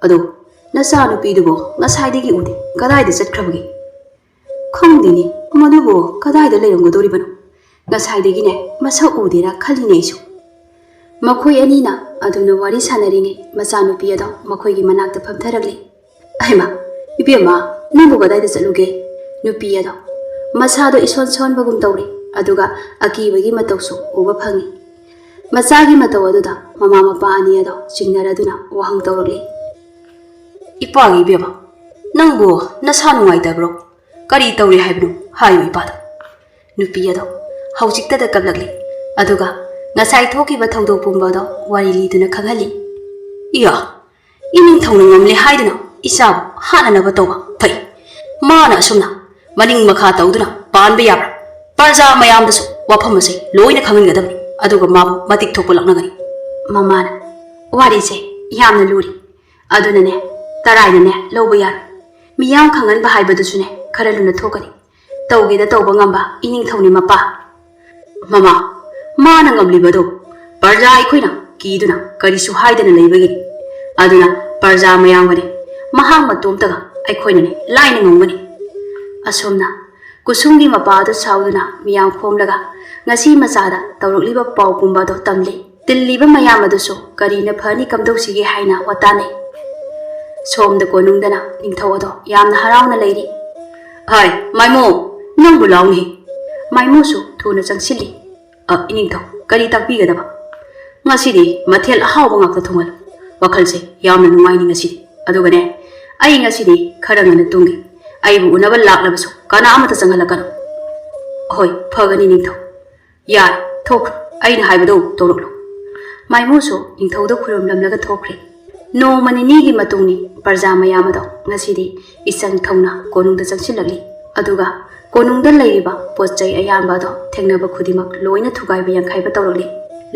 ꯑꯗꯣ ꯅꯆꯥꯅꯨꯄꯤꯗꯨꯕꯨ ꯉꯁꯥꯏꯗꯒꯤ ꯎꯗꯦ, ꯀꯗꯥꯏꯗ ꯆꯠꯈ꯭ꯔꯕꯒꯦ?" "ꯈꯪꯗꯦꯅꯦ, ꯃꯗꯨꯕꯨ ꯀꯗꯥꯏꯗ ꯂꯩꯔꯝꯒꯗꯧꯔꯤꯕꯅꯣ? ꯉꯁꯥꯏꯗꯒꯤꯅꯦ ꯃꯁꯛ ꯎꯗꯦꯅ ꯈꯜꯂꯤꯅꯦ ꯑꯩꯁꯨ꯫" ꯃꯈꯣꯏ ꯑꯅꯤꯅ ꯑꯗꯨꯝꯅ ꯋꯥꯔꯤ ꯁꯥꯟꯅꯔꯤꯉꯩ ꯃꯆꯥꯅꯨꯄꯤ ꯑꯗꯣ ꯃꯈꯣꯏꯒꯤ ꯃꯅꯥꯛꯇ ꯐꯝꯊꯔꯛꯂꯤ꯫ "ꯑꯍꯩꯃꯥ, ꯏꯕꯦꯝꯃ, ꯅꯪꯕꯨ ꯀꯗꯥꯏꯗ ꯆꯠꯂꯨꯒꯦ?" ꯅꯨꯄꯤ ꯑꯗꯣ ꯃꯁꯥꯗꯣ ꯏꯁꯣꯟ ꯁꯣꯟꯕꯒꯨꯝ ꯇꯧꯔꯤ, ꯑꯗꯨꯒ ꯑꯀꯤꯕꯒꯤ ꯃꯇꯧꯁꯨ ꯎꯕ ꯐꯪꯉꯤ꯫ ꯃꯆꯥꯒꯤ ꯃꯇꯧ ꯑꯗꯨꯗ ꯃꯃꯥ ꯃꯄꯥ ꯑꯅꯤ ꯑꯗꯣ ꯆꯤꯡꯅꯔꯗꯨꯅ ꯋꯥꯍꯪ ꯇꯧꯔꯛꯂꯤ꯫ "ꯏꯄꯥꯒꯤ ꯏꯕꯦꯝꯃ, ꯅꯪꯕꯨ ꯅꯁꯥ ꯅꯨꯡꯉꯥꯏꯇꯕ꯭ꯔꯣ? ꯀꯔꯤ ꯇꯧꯔꯤ ꯍꯥꯏꯕꯅꯣ? ꯍꯥꯏꯌꯨ ꯏꯄꯥꯗ꯫" ꯅꯨꯄꯤ ꯑꯗꯣ ꯍꯧꯖꯤꯛꯇꯗ ꯀꯞꯂꯛꯂꯤ, ꯑꯗꯨꯒ ꯉꯁꯥꯏ ꯊꯣꯛꯈꯤꯕ ꯊꯧꯗꯣꯛ ꯄꯨꯝꯕ ꯑꯗꯣ ꯋꯥꯔꯤ ꯂꯤꯗꯨꯅ ꯈꯪꯍꯜꯂꯤ꯫ "ꯏꯌꯥ, ꯏꯅꯤꯡꯊꯧꯅ ꯉꯝꯂꯦ ꯍꯥꯏꯗꯨꯅ ꯏꯆꯥꯕꯨ ꯍꯥꯠꯅꯅꯕ ꯇꯧꯕ? ꯐꯩ, ꯃꯥꯅ ꯑꯁꯨꯝꯅ ꯃꯅꯤꯡ ꯃꯈꯥ ꯇꯧꯗꯨꯅ ꯄꯥꯟꯕ ꯌꯥꯕ꯭ꯔꯥ? ꯄ꯭ꯔꯖꯥ ꯃꯌꯥꯝꯗꯁꯨ ꯋꯥꯐꯝ ꯑꯁꯦ ꯂꯣꯏꯅ ꯈꯪꯍꯟꯒꯗꯕꯅꯤ, ꯑꯗꯨꯒ ꯃꯥꯕꯨ ꯃꯇꯤꯛ ꯊꯣꯛꯄ ꯂꯥꯛꯅꯒꯅꯤ꯫ ꯃꯃꯥꯅ, "ꯋꯥꯔꯤꯁꯦ ꯌꯥꯝꯅ ꯂꯨꯔꯤ, ꯑꯗꯨꯅꯅꯦ, ꯇꯔꯥꯏꯅꯅꯦ ꯂꯧꯕ ꯌꯥꯔꯣꯏ꯫ ꯃꯤꯌꯥꯝ ꯈꯪꯍꯟꯕ ꯍꯥꯏꯕꯗꯨꯁꯨꯅꯦ ꯈꯔ ꯂꯨꯅ ꯊꯣꯛꯀꯅꯤ꯫ ꯇꯧꯒꯦꯗ ꯇꯧꯕ ꯉꯝꯕ ꯏꯅꯤꯡꯊꯧꯅꯤ ꯃꯄꯥ꯫" "ꯃꯃꯥ, ꯃꯥꯅ ꯉꯝꯂꯤꯕꯗꯨ ꯄ꯭ꯔꯖꯥ ꯑꯩꯈꯣꯏꯅ ꯀꯤꯗꯨꯅ ꯀꯔꯤꯁꯨ ꯍꯥꯏꯗꯅ ꯂꯩꯕꯒꯤꯅꯤ꯫ ꯑꯗꯨꯅ ꯄ꯭ꯔꯖꯥ ꯃꯌꯥꯝꯒꯅꯤ, ꯃꯍꯥꯛ ꯃꯇꯣꯝꯇꯒ ꯑꯩꯈꯣꯏꯅꯅꯦ ꯂꯥꯏꯅ ꯉꯝꯒꯅꯤ꯫" ꯑꯁꯣꯝꯅ ꯀꯨꯁꯨꯝꯒꯤ ꯃꯄꯥ ꯑꯗꯨ ꯁꯥꯎꯗꯨꯅ ꯃꯤꯌꯥꯝ ꯈꯣꯝꯂꯒ ꯉꯁꯤ ꯃꯆꯥꯗ ꯇꯧꯔꯛꯂꯤꯕ ꯄꯥꯎ ꯄꯨꯝꯕ ꯑꯗꯨ ꯇꯝꯂꯤ꯫ ꯇꯤꯜꯂꯤꯕ ꯃꯌꯥꯝ ꯑꯗꯨꯁꯨ ꯀꯔꯤꯅ ꯐꯅꯤ, ꯀꯝꯗꯧꯁꯤꯒꯦ ꯍꯥꯏꯅ ꯋꯥꯇꯥꯅꯩ꯫ ꯁꯣꯝꯗ ꯀꯣꯅꯨꯡꯗꯅ ꯅꯤꯡꯊꯧ ꯑꯗꯣ ꯌꯥꯝꯅ ꯍꯔꯥꯎꯅ ꯂꯩꯔꯤ꯫ "ꯍꯥꯏ, ꯃꯥꯏꯃꯨ, ꯅꯪꯕꯨ ꯂꯥꯎꯅꯦ꯫" ꯃꯥꯏꯃꯨꯁꯨ ꯊꯨꯅ ꯆꯪꯁꯤꯜꯂꯤ꯫ "ꯑ, ꯏꯅꯤꯡꯊꯧ, ꯀꯔꯤ ꯇꯥꯛꯄꯤꯒꯗꯕ?" "ꯉꯁꯤꯗꯤ ꯃꯊꯦꯜ ꯑꯍꯥꯎꯕ ꯉꯥꯛꯇ ꯊꯣꯡꯍꯜꯂꯨ꯫ ꯋꯥꯈꯜꯁꯦ ꯌꯥꯝꯅ ꯅꯨꯡꯉꯥꯏꯅꯤ ꯉꯁꯤꯗꯤ꯫ ꯑꯗꯨꯒꯅꯦ, ꯑꯩ ꯉꯁꯤꯗꯤ ꯈꯔ ꯉꯟꯅ ꯇꯨꯝꯒꯦ꯫ ꯑꯩꯕꯨ ꯎꯅꯕ ꯂꯥꯛꯂꯕꯁꯨ ꯀꯅꯥ ꯑꯃꯠꯇ ꯆꯪꯍꯜꯂꯛꯀꯅꯨ꯫" "ꯍꯣꯏ, ꯐꯒꯅꯤ ꯅꯤꯡꯊꯧ꯫ ꯌꯥꯔꯦ, ꯊꯣꯛꯈ꯭ꯔꯣ꯫ ꯑꯩꯅ ꯍꯥꯏꯕꯗꯨ ꯇꯧꯔꯛꯂꯣ꯫" ꯃꯥꯏꯃꯨꯁꯨ ꯅꯤꯡꯊꯧꯗ ꯈꯨꯔꯨꯝꯂꯝꯂꯒ ꯊꯣꯛꯈ꯭ꯔꯦ꯫ ꯅꯣꯡꯃ ꯅꯤꯅꯤꯒꯤ ꯃꯇꯨꯡꯅꯤ꯫ ꯄ꯭ꯔꯖꯥ ꯃꯌꯥꯝ ꯑꯗꯣ ꯉꯁꯤꯗꯤ ꯏꯆꯪ ꯊꯧꯅ ꯀꯣꯅꯨꯡꯗ ꯆꯪꯁꯤꯜꯂꯛꯂꯤ꯫ ꯑꯗꯨꯒ ꯀꯣꯅꯨꯡꯗ ꯂꯩꯔꯤꯕ ꯄꯣꯠ ꯆꯩ ꯑꯌꯥꯝꯕ ꯑꯗꯣ ꯊꯦꯡꯅꯕ ꯈꯨꯗꯤꯡꯃꯛ ꯂꯣꯏꯅ ꯊꯨꯒꯥꯏꯕ ꯌꯥꯡꯈꯥꯏꯕ ꯇꯧꯔꯛꯂꯤ꯫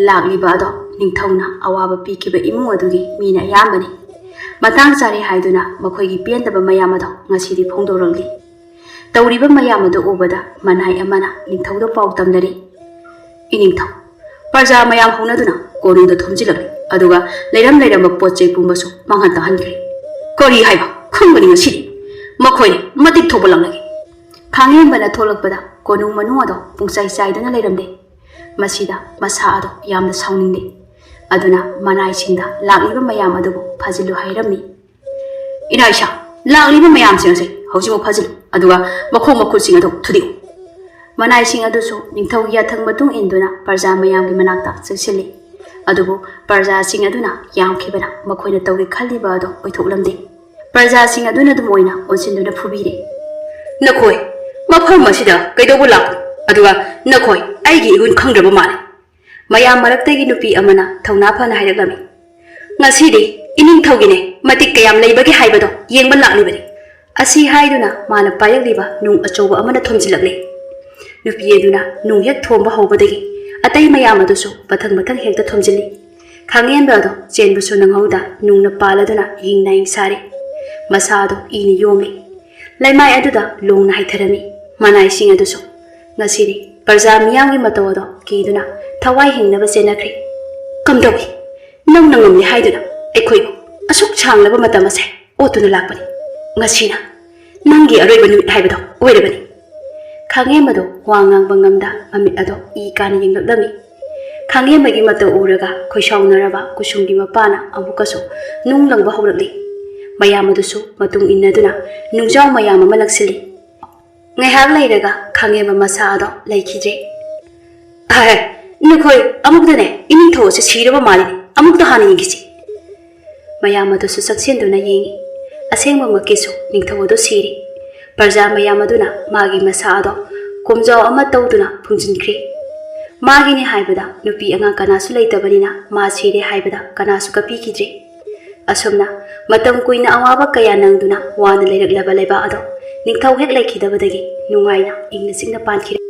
ꯂꯥꯛꯂꯤꯕ ꯑꯗꯣ ꯅꯤꯡꯊꯧꯅ ꯑꯋꯥꯕ ꯄꯤꯈꯤꯕ ꯏꯃꯨꯡ ꯑꯗꯨꯒꯤ ꯃꯤꯅ ꯑꯌꯥꯝꯕꯅꯤ꯫ ꯃꯇꯥꯡ ꯆꯥꯔꯦ ꯍꯥꯏꯗꯨꯅ ꯃꯈꯣꯏꯒꯤ ꯄꯦꯟꯗꯕ ꯃꯌꯥꯝ ꯑꯗꯣ ꯉꯁꯤꯗꯤ ꯐꯣꯡꯗꯣꯔꯛꯂꯤ꯫ ꯇꯧꯔꯤꯕ ꯃꯌꯥꯝ ꯑꯗꯨ ꯎꯕꯗ ꯃꯅꯥꯏ ꯑꯃꯅ ꯅꯤꯡꯊꯧꯗ ꯄꯥꯎ ꯇꯝꯅꯔꯤ꯫ "ꯏꯅꯤꯡꯊꯧ, ꯄ꯭ꯔꯖꯥ ꯃꯌꯥꯝ ꯍꯧꯅꯗꯨꯅ ꯀꯣꯅꯨꯡꯗ ꯊꯣꯝꯖꯤꯜꯂꯛꯂꯤ, ꯑꯗꯨꯒ ꯂꯩꯔꯝ ꯂꯩꯔꯝꯕ ꯄꯣꯠ ꯆꯩ ꯄꯨꯝꯕꯁꯨ ꯃꯥꯡꯍꯟ ꯇꯥꯛꯍꯟꯈ꯭ꯔꯦ꯫" "ꯀꯔꯤ ꯍꯥꯏꯕ? ꯈꯪꯕꯅꯤ ꯉꯁꯤꯗꯤ꯫ ꯃꯈꯣꯏꯅ ꯃꯇꯤꯛ ꯊꯣꯛꯄ ꯂꯥꯛꯅꯒꯦ꯫" ꯈꯥꯡꯉꯦꯝꯕꯅ ꯊꯣꯛꯂꯛꯄꯗ ꯀꯣꯅꯨꯡ ꯃꯅꯨꯡ ꯑꯗꯣ ꯄꯨꯡꯆꯥꯏ ꯆꯥꯏꯗꯨꯅ ꯂꯩꯔꯝꯂꯦ꯫ ꯃꯁꯤꯗ ꯃꯁꯥ ꯑꯗꯣ ꯌꯥꯝꯅ ꯁꯥꯎꯅꯤꯡꯂꯦ꯫ ꯑꯗꯨꯅ ꯃꯅꯥꯏꯁꯤꯡꯗ ꯂꯥꯛꯂꯤꯕ ꯃꯌꯥꯝ ꯑꯗꯨꯕꯨ ꯐꯥꯖꯤꯜꯂꯨ ꯍꯥꯏꯔꯝꯃꯤ꯫ "ꯏꯅꯥ ꯏꯁꯥ, ꯂꯥꯛꯂꯤꯕ ꯃꯌꯥꯝꯁꯤꯡ ꯑꯁꯦ ꯍꯧꯖꯤꯛꯃꯛ ꯐꯥꯖꯤꯜꯂꯨ, ꯑꯗꯨꯒ ꯃꯈꯣꯡ ꯃꯈꯨꯠꯁꯤꯡ ꯑꯗꯨ ꯊꯨꯗꯦꯛꯎ꯫" ꯃꯅꯥꯏꯁꯤꯡ ꯑꯗꯨꯁꯨ ꯅꯤꯡꯊꯧꯒꯤ ꯌꯥꯊꯪ ꯃꯇꯨꯡ ꯏꯟꯗꯨꯅ ꯄ꯭ꯔꯖꯥ ꯃꯌꯥꯝꯒꯤ ꯃꯅꯥꯛꯇ ꯆꯪꯁꯤꯜꯂꯤ꯫ ꯑꯗꯨꯕꯨ ꯄ꯭ꯔꯖꯥꯁꯤꯡ ꯑꯗꯨꯅ ꯌꯥꯝꯈꯤꯕꯅ ꯃꯈꯣꯏꯅ ꯇꯧꯒꯦ ꯈꯜꯂꯤꯕ ꯑꯗꯨ ꯑꯣꯏꯊꯣꯛꯂꯝꯗꯦ꯫ ꯄ꯭ꯔꯖꯥꯁꯤꯡ ꯑꯗꯨꯅ ꯑꯗꯨꯝ ꯑꯣꯏꯅ ꯑꯣꯟꯁꯤꯟꯗꯨꯅ ꯐꯨꯕꯤꯔꯦ꯫ "ꯅꯈꯣꯏ ꯃꯐꯝ ꯑꯁꯤꯗ ꯀꯩꯗꯧꯕ ꯂꯥꯛꯄꯅꯣ? ꯑꯗꯨꯒ ꯅꯈꯣꯏ ꯑꯩꯒꯤ ꯏꯒꯨꯟ ꯈꯪꯗ꯭ꯔꯕ ꯃꯥꯜꯂꯦ꯫" ꯃꯌꯥꯝ ꯃꯔꯛꯇꯒꯤ ꯅꯨꯄꯤ ꯑꯃꯅ ꯊꯧꯅꯥ ꯐꯅ ꯍꯥꯏꯔꯛꯂꯝꯃꯤ꯫ "ꯉꯁꯤꯗꯤ ꯏꯅꯤꯡꯊꯧꯒꯤꯅꯦ, ꯃꯇꯤꯛ ꯀꯌꯥꯝ ꯂꯩꯕꯒꯦ ꯍꯥꯏꯕꯗꯣ ꯌꯦꯡꯕ ꯂꯥꯛꯂꯤꯕꯅꯤ꯫ ꯑꯁꯤ ꯍꯥꯏꯗꯨꯅ ꯃꯥꯅ ꯄꯥꯏꯔꯛꯂꯤꯕ ꯅꯨꯡ ꯑꯆꯧꯕ ꯑꯃꯅ ꯊꯣꯝꯖꯤꯜꯂꯛꯂꯦ꯫ ꯅꯨꯄꯤ ꯑꯗꯨꯅ ꯅꯨꯡ ꯍꯦꯛ ꯊꯣꯝꯕ ꯍꯧꯕꯗꯒꯤ ꯑꯇꯩ ꯃꯌꯥꯝ ꯑꯗꯨꯁꯨ ꯃꯊꯪ ꯃꯊꯪ ꯍꯦꯛꯇ ꯊꯣꯝꯖꯤꯜꯂꯤ꯫ ꯈꯥꯡꯉꯦꯟꯕ ꯑꯗꯣ ꯆꯦꯟꯕꯁꯨ ꯅꯪꯍꯧꯗ ꯅꯨꯡꯅ ꯄꯥꯜꯂꯗꯨꯅ ꯍꯤꯡ ꯅꯥꯍꯤꯡ ꯁꯥꯔꯤ꯫ ꯃꯁꯥ ꯑꯗꯣ ꯏꯅ ꯌꯣꯝꯂꯤ꯫ ꯂꯩꯃꯥꯏ ꯑꯗꯨꯗ ꯂꯣꯡꯅ ꯍꯩꯊꯔꯝꯃꯤ꯫ ꯃꯅꯥꯏꯁꯤꯡ ꯑꯗꯨꯁꯨ, "ꯉꯁꯤꯗꯤ ꯄ꯭ꯔꯖꯥ ꯃꯤꯌꯥꯝꯒꯤ ꯃꯇꯧ ꯑꯗꯣ ꯀꯤꯗꯨꯅ ꯊꯋꯥꯏ ꯍꯤꯡꯅꯕ ꯆꯦꯟꯅꯈ꯭ꯔꯦ꯫ ꯀꯝꯗꯧꯏ? ꯅꯪꯅ ꯉꯝꯂꯦ ꯍꯥꯏꯗꯨꯅ ꯑꯩꯈꯣꯏꯕꯨ ꯑꯁꯨꯛ ꯁꯥꯡꯂꯕ ꯃꯇꯝ ꯑꯁꯦ ꯑꯣꯠꯇꯨꯅ ꯂꯥꯛꯄꯅꯤ꯫ ꯉꯁꯤꯅ ꯅꯪꯒꯤ ꯑꯔꯣꯏꯕ ꯅꯨꯃꯤꯠ ꯍꯥꯏꯕꯗꯣ ꯑꯣꯏꯔꯕꯅꯤ꯫" ꯈꯥꯡꯉꯦꯝꯕꯗꯣ ꯋꯥ ꯉꯥꯡꯕ ꯉꯝꯗ ꯃꯃꯤꯠ ꯑꯗꯣ ꯏ ꯀꯥꯅ ꯌꯦꯡꯂꯛꯂꯝꯃꯤ꯫ ꯈꯥꯡꯉꯦꯝꯕꯒꯤ ꯃꯇꯧ ꯎꯔꯒ ꯈꯣꯏꯁꯥꯎꯅꯔꯕ ꯀꯨꯁꯨꯝꯒꯤ ꯃꯄꯥꯅ ꯑꯃꯨꯛꯀꯁꯨ ꯅꯨꯡ ꯂꯪꯕ ꯍꯧꯔꯛꯂꯤ꯫ ꯃꯌꯥꯝ ꯑꯗꯨꯁꯨ ꯃꯇꯨꯡ ꯏꯟꯅꯗꯨꯅ ꯅꯨꯡꯖꯥꯎ ꯃꯌꯥꯝ ꯑꯃ ꯂꯪꯁꯤꯜꯂꯤ꯫ ꯉꯥꯏꯍꯥꯛ ꯂꯩꯔꯒ ꯈꯥꯡꯉꯦꯝꯕ ꯃꯁꯥ ꯑꯗꯣ ꯂꯩꯈꯤꯗ꯭ꯔꯦ꯫ "ꯑꯍꯦ, ꯅꯈꯣꯏ ꯑꯃꯨꯛꯇꯅꯦ, ꯏꯅꯤꯡꯊꯧ ꯑꯁꯤ ꯁꯤꯔꯕ ꯃꯥꯜꯂꯤꯅꯦ, ꯑꯃꯨꯛꯇ ꯍꯥꯟꯅ ꯌꯦꯡꯈꯤꯁꯤ꯫" ꯃꯌꯥꯝ ꯑꯗꯨꯁꯨ ꯆꯪꯁꯤꯟꯗꯨꯅ ꯌꯦꯡꯉꯤ꯫ ꯑꯁꯦꯡꯕꯃꯛꯀꯤꯁꯨ ꯅꯤꯡꯊꯧ ꯑꯗꯨ ꯁꯤꯔꯦ꯫ ꯄ꯭ꯔꯖꯥ ꯃꯌꯥꯝ ꯑꯗꯨꯅ ꯃꯥꯒꯤ ꯃꯁꯥ ꯑꯗꯣ ꯀꯣꯝꯖꯥꯎ ꯑꯃ ꯇꯧꯗꯨꯅ ꯐꯨꯝꯖꯤꯟꯈ꯭ꯔꯦ꯫ ꯃꯥꯒꯤꯅꯤ ꯍꯥꯏꯕꯗ ꯅꯨꯄꯤ ꯑꯉꯥꯡ ꯀꯅꯥꯁꯨ ꯂꯩꯇꯕꯅꯤꯅ ꯃꯥ ꯁꯤꯔꯦ ꯍꯥꯏꯕꯗ ꯀꯅꯥꯁꯨ ꯀꯞꯄꯤꯈꯤꯗ꯭ꯔꯦ꯫ ꯑꯁꯨꯝꯅ ꯃꯇꯝ ꯀꯨꯏꯅ ꯑꯋꯥꯕ ꯀꯌꯥ ꯅꯪꯗꯨꯅ ꯋꯥꯅ ꯂꯩꯔꯛꯂꯕ ꯂꯩꯕꯥꯛ ꯑꯗꯣ ꯅꯤꯡꯊꯧ ꯍꯦꯛ ꯂꯩꯈꯤꯗꯕꯗꯒꯤ ꯅꯨꯡꯉꯥꯏꯅ ꯏꯪꯅ ꯆꯤꯛꯅ ꯄꯥꯟꯈꯤꯔꯦ꯫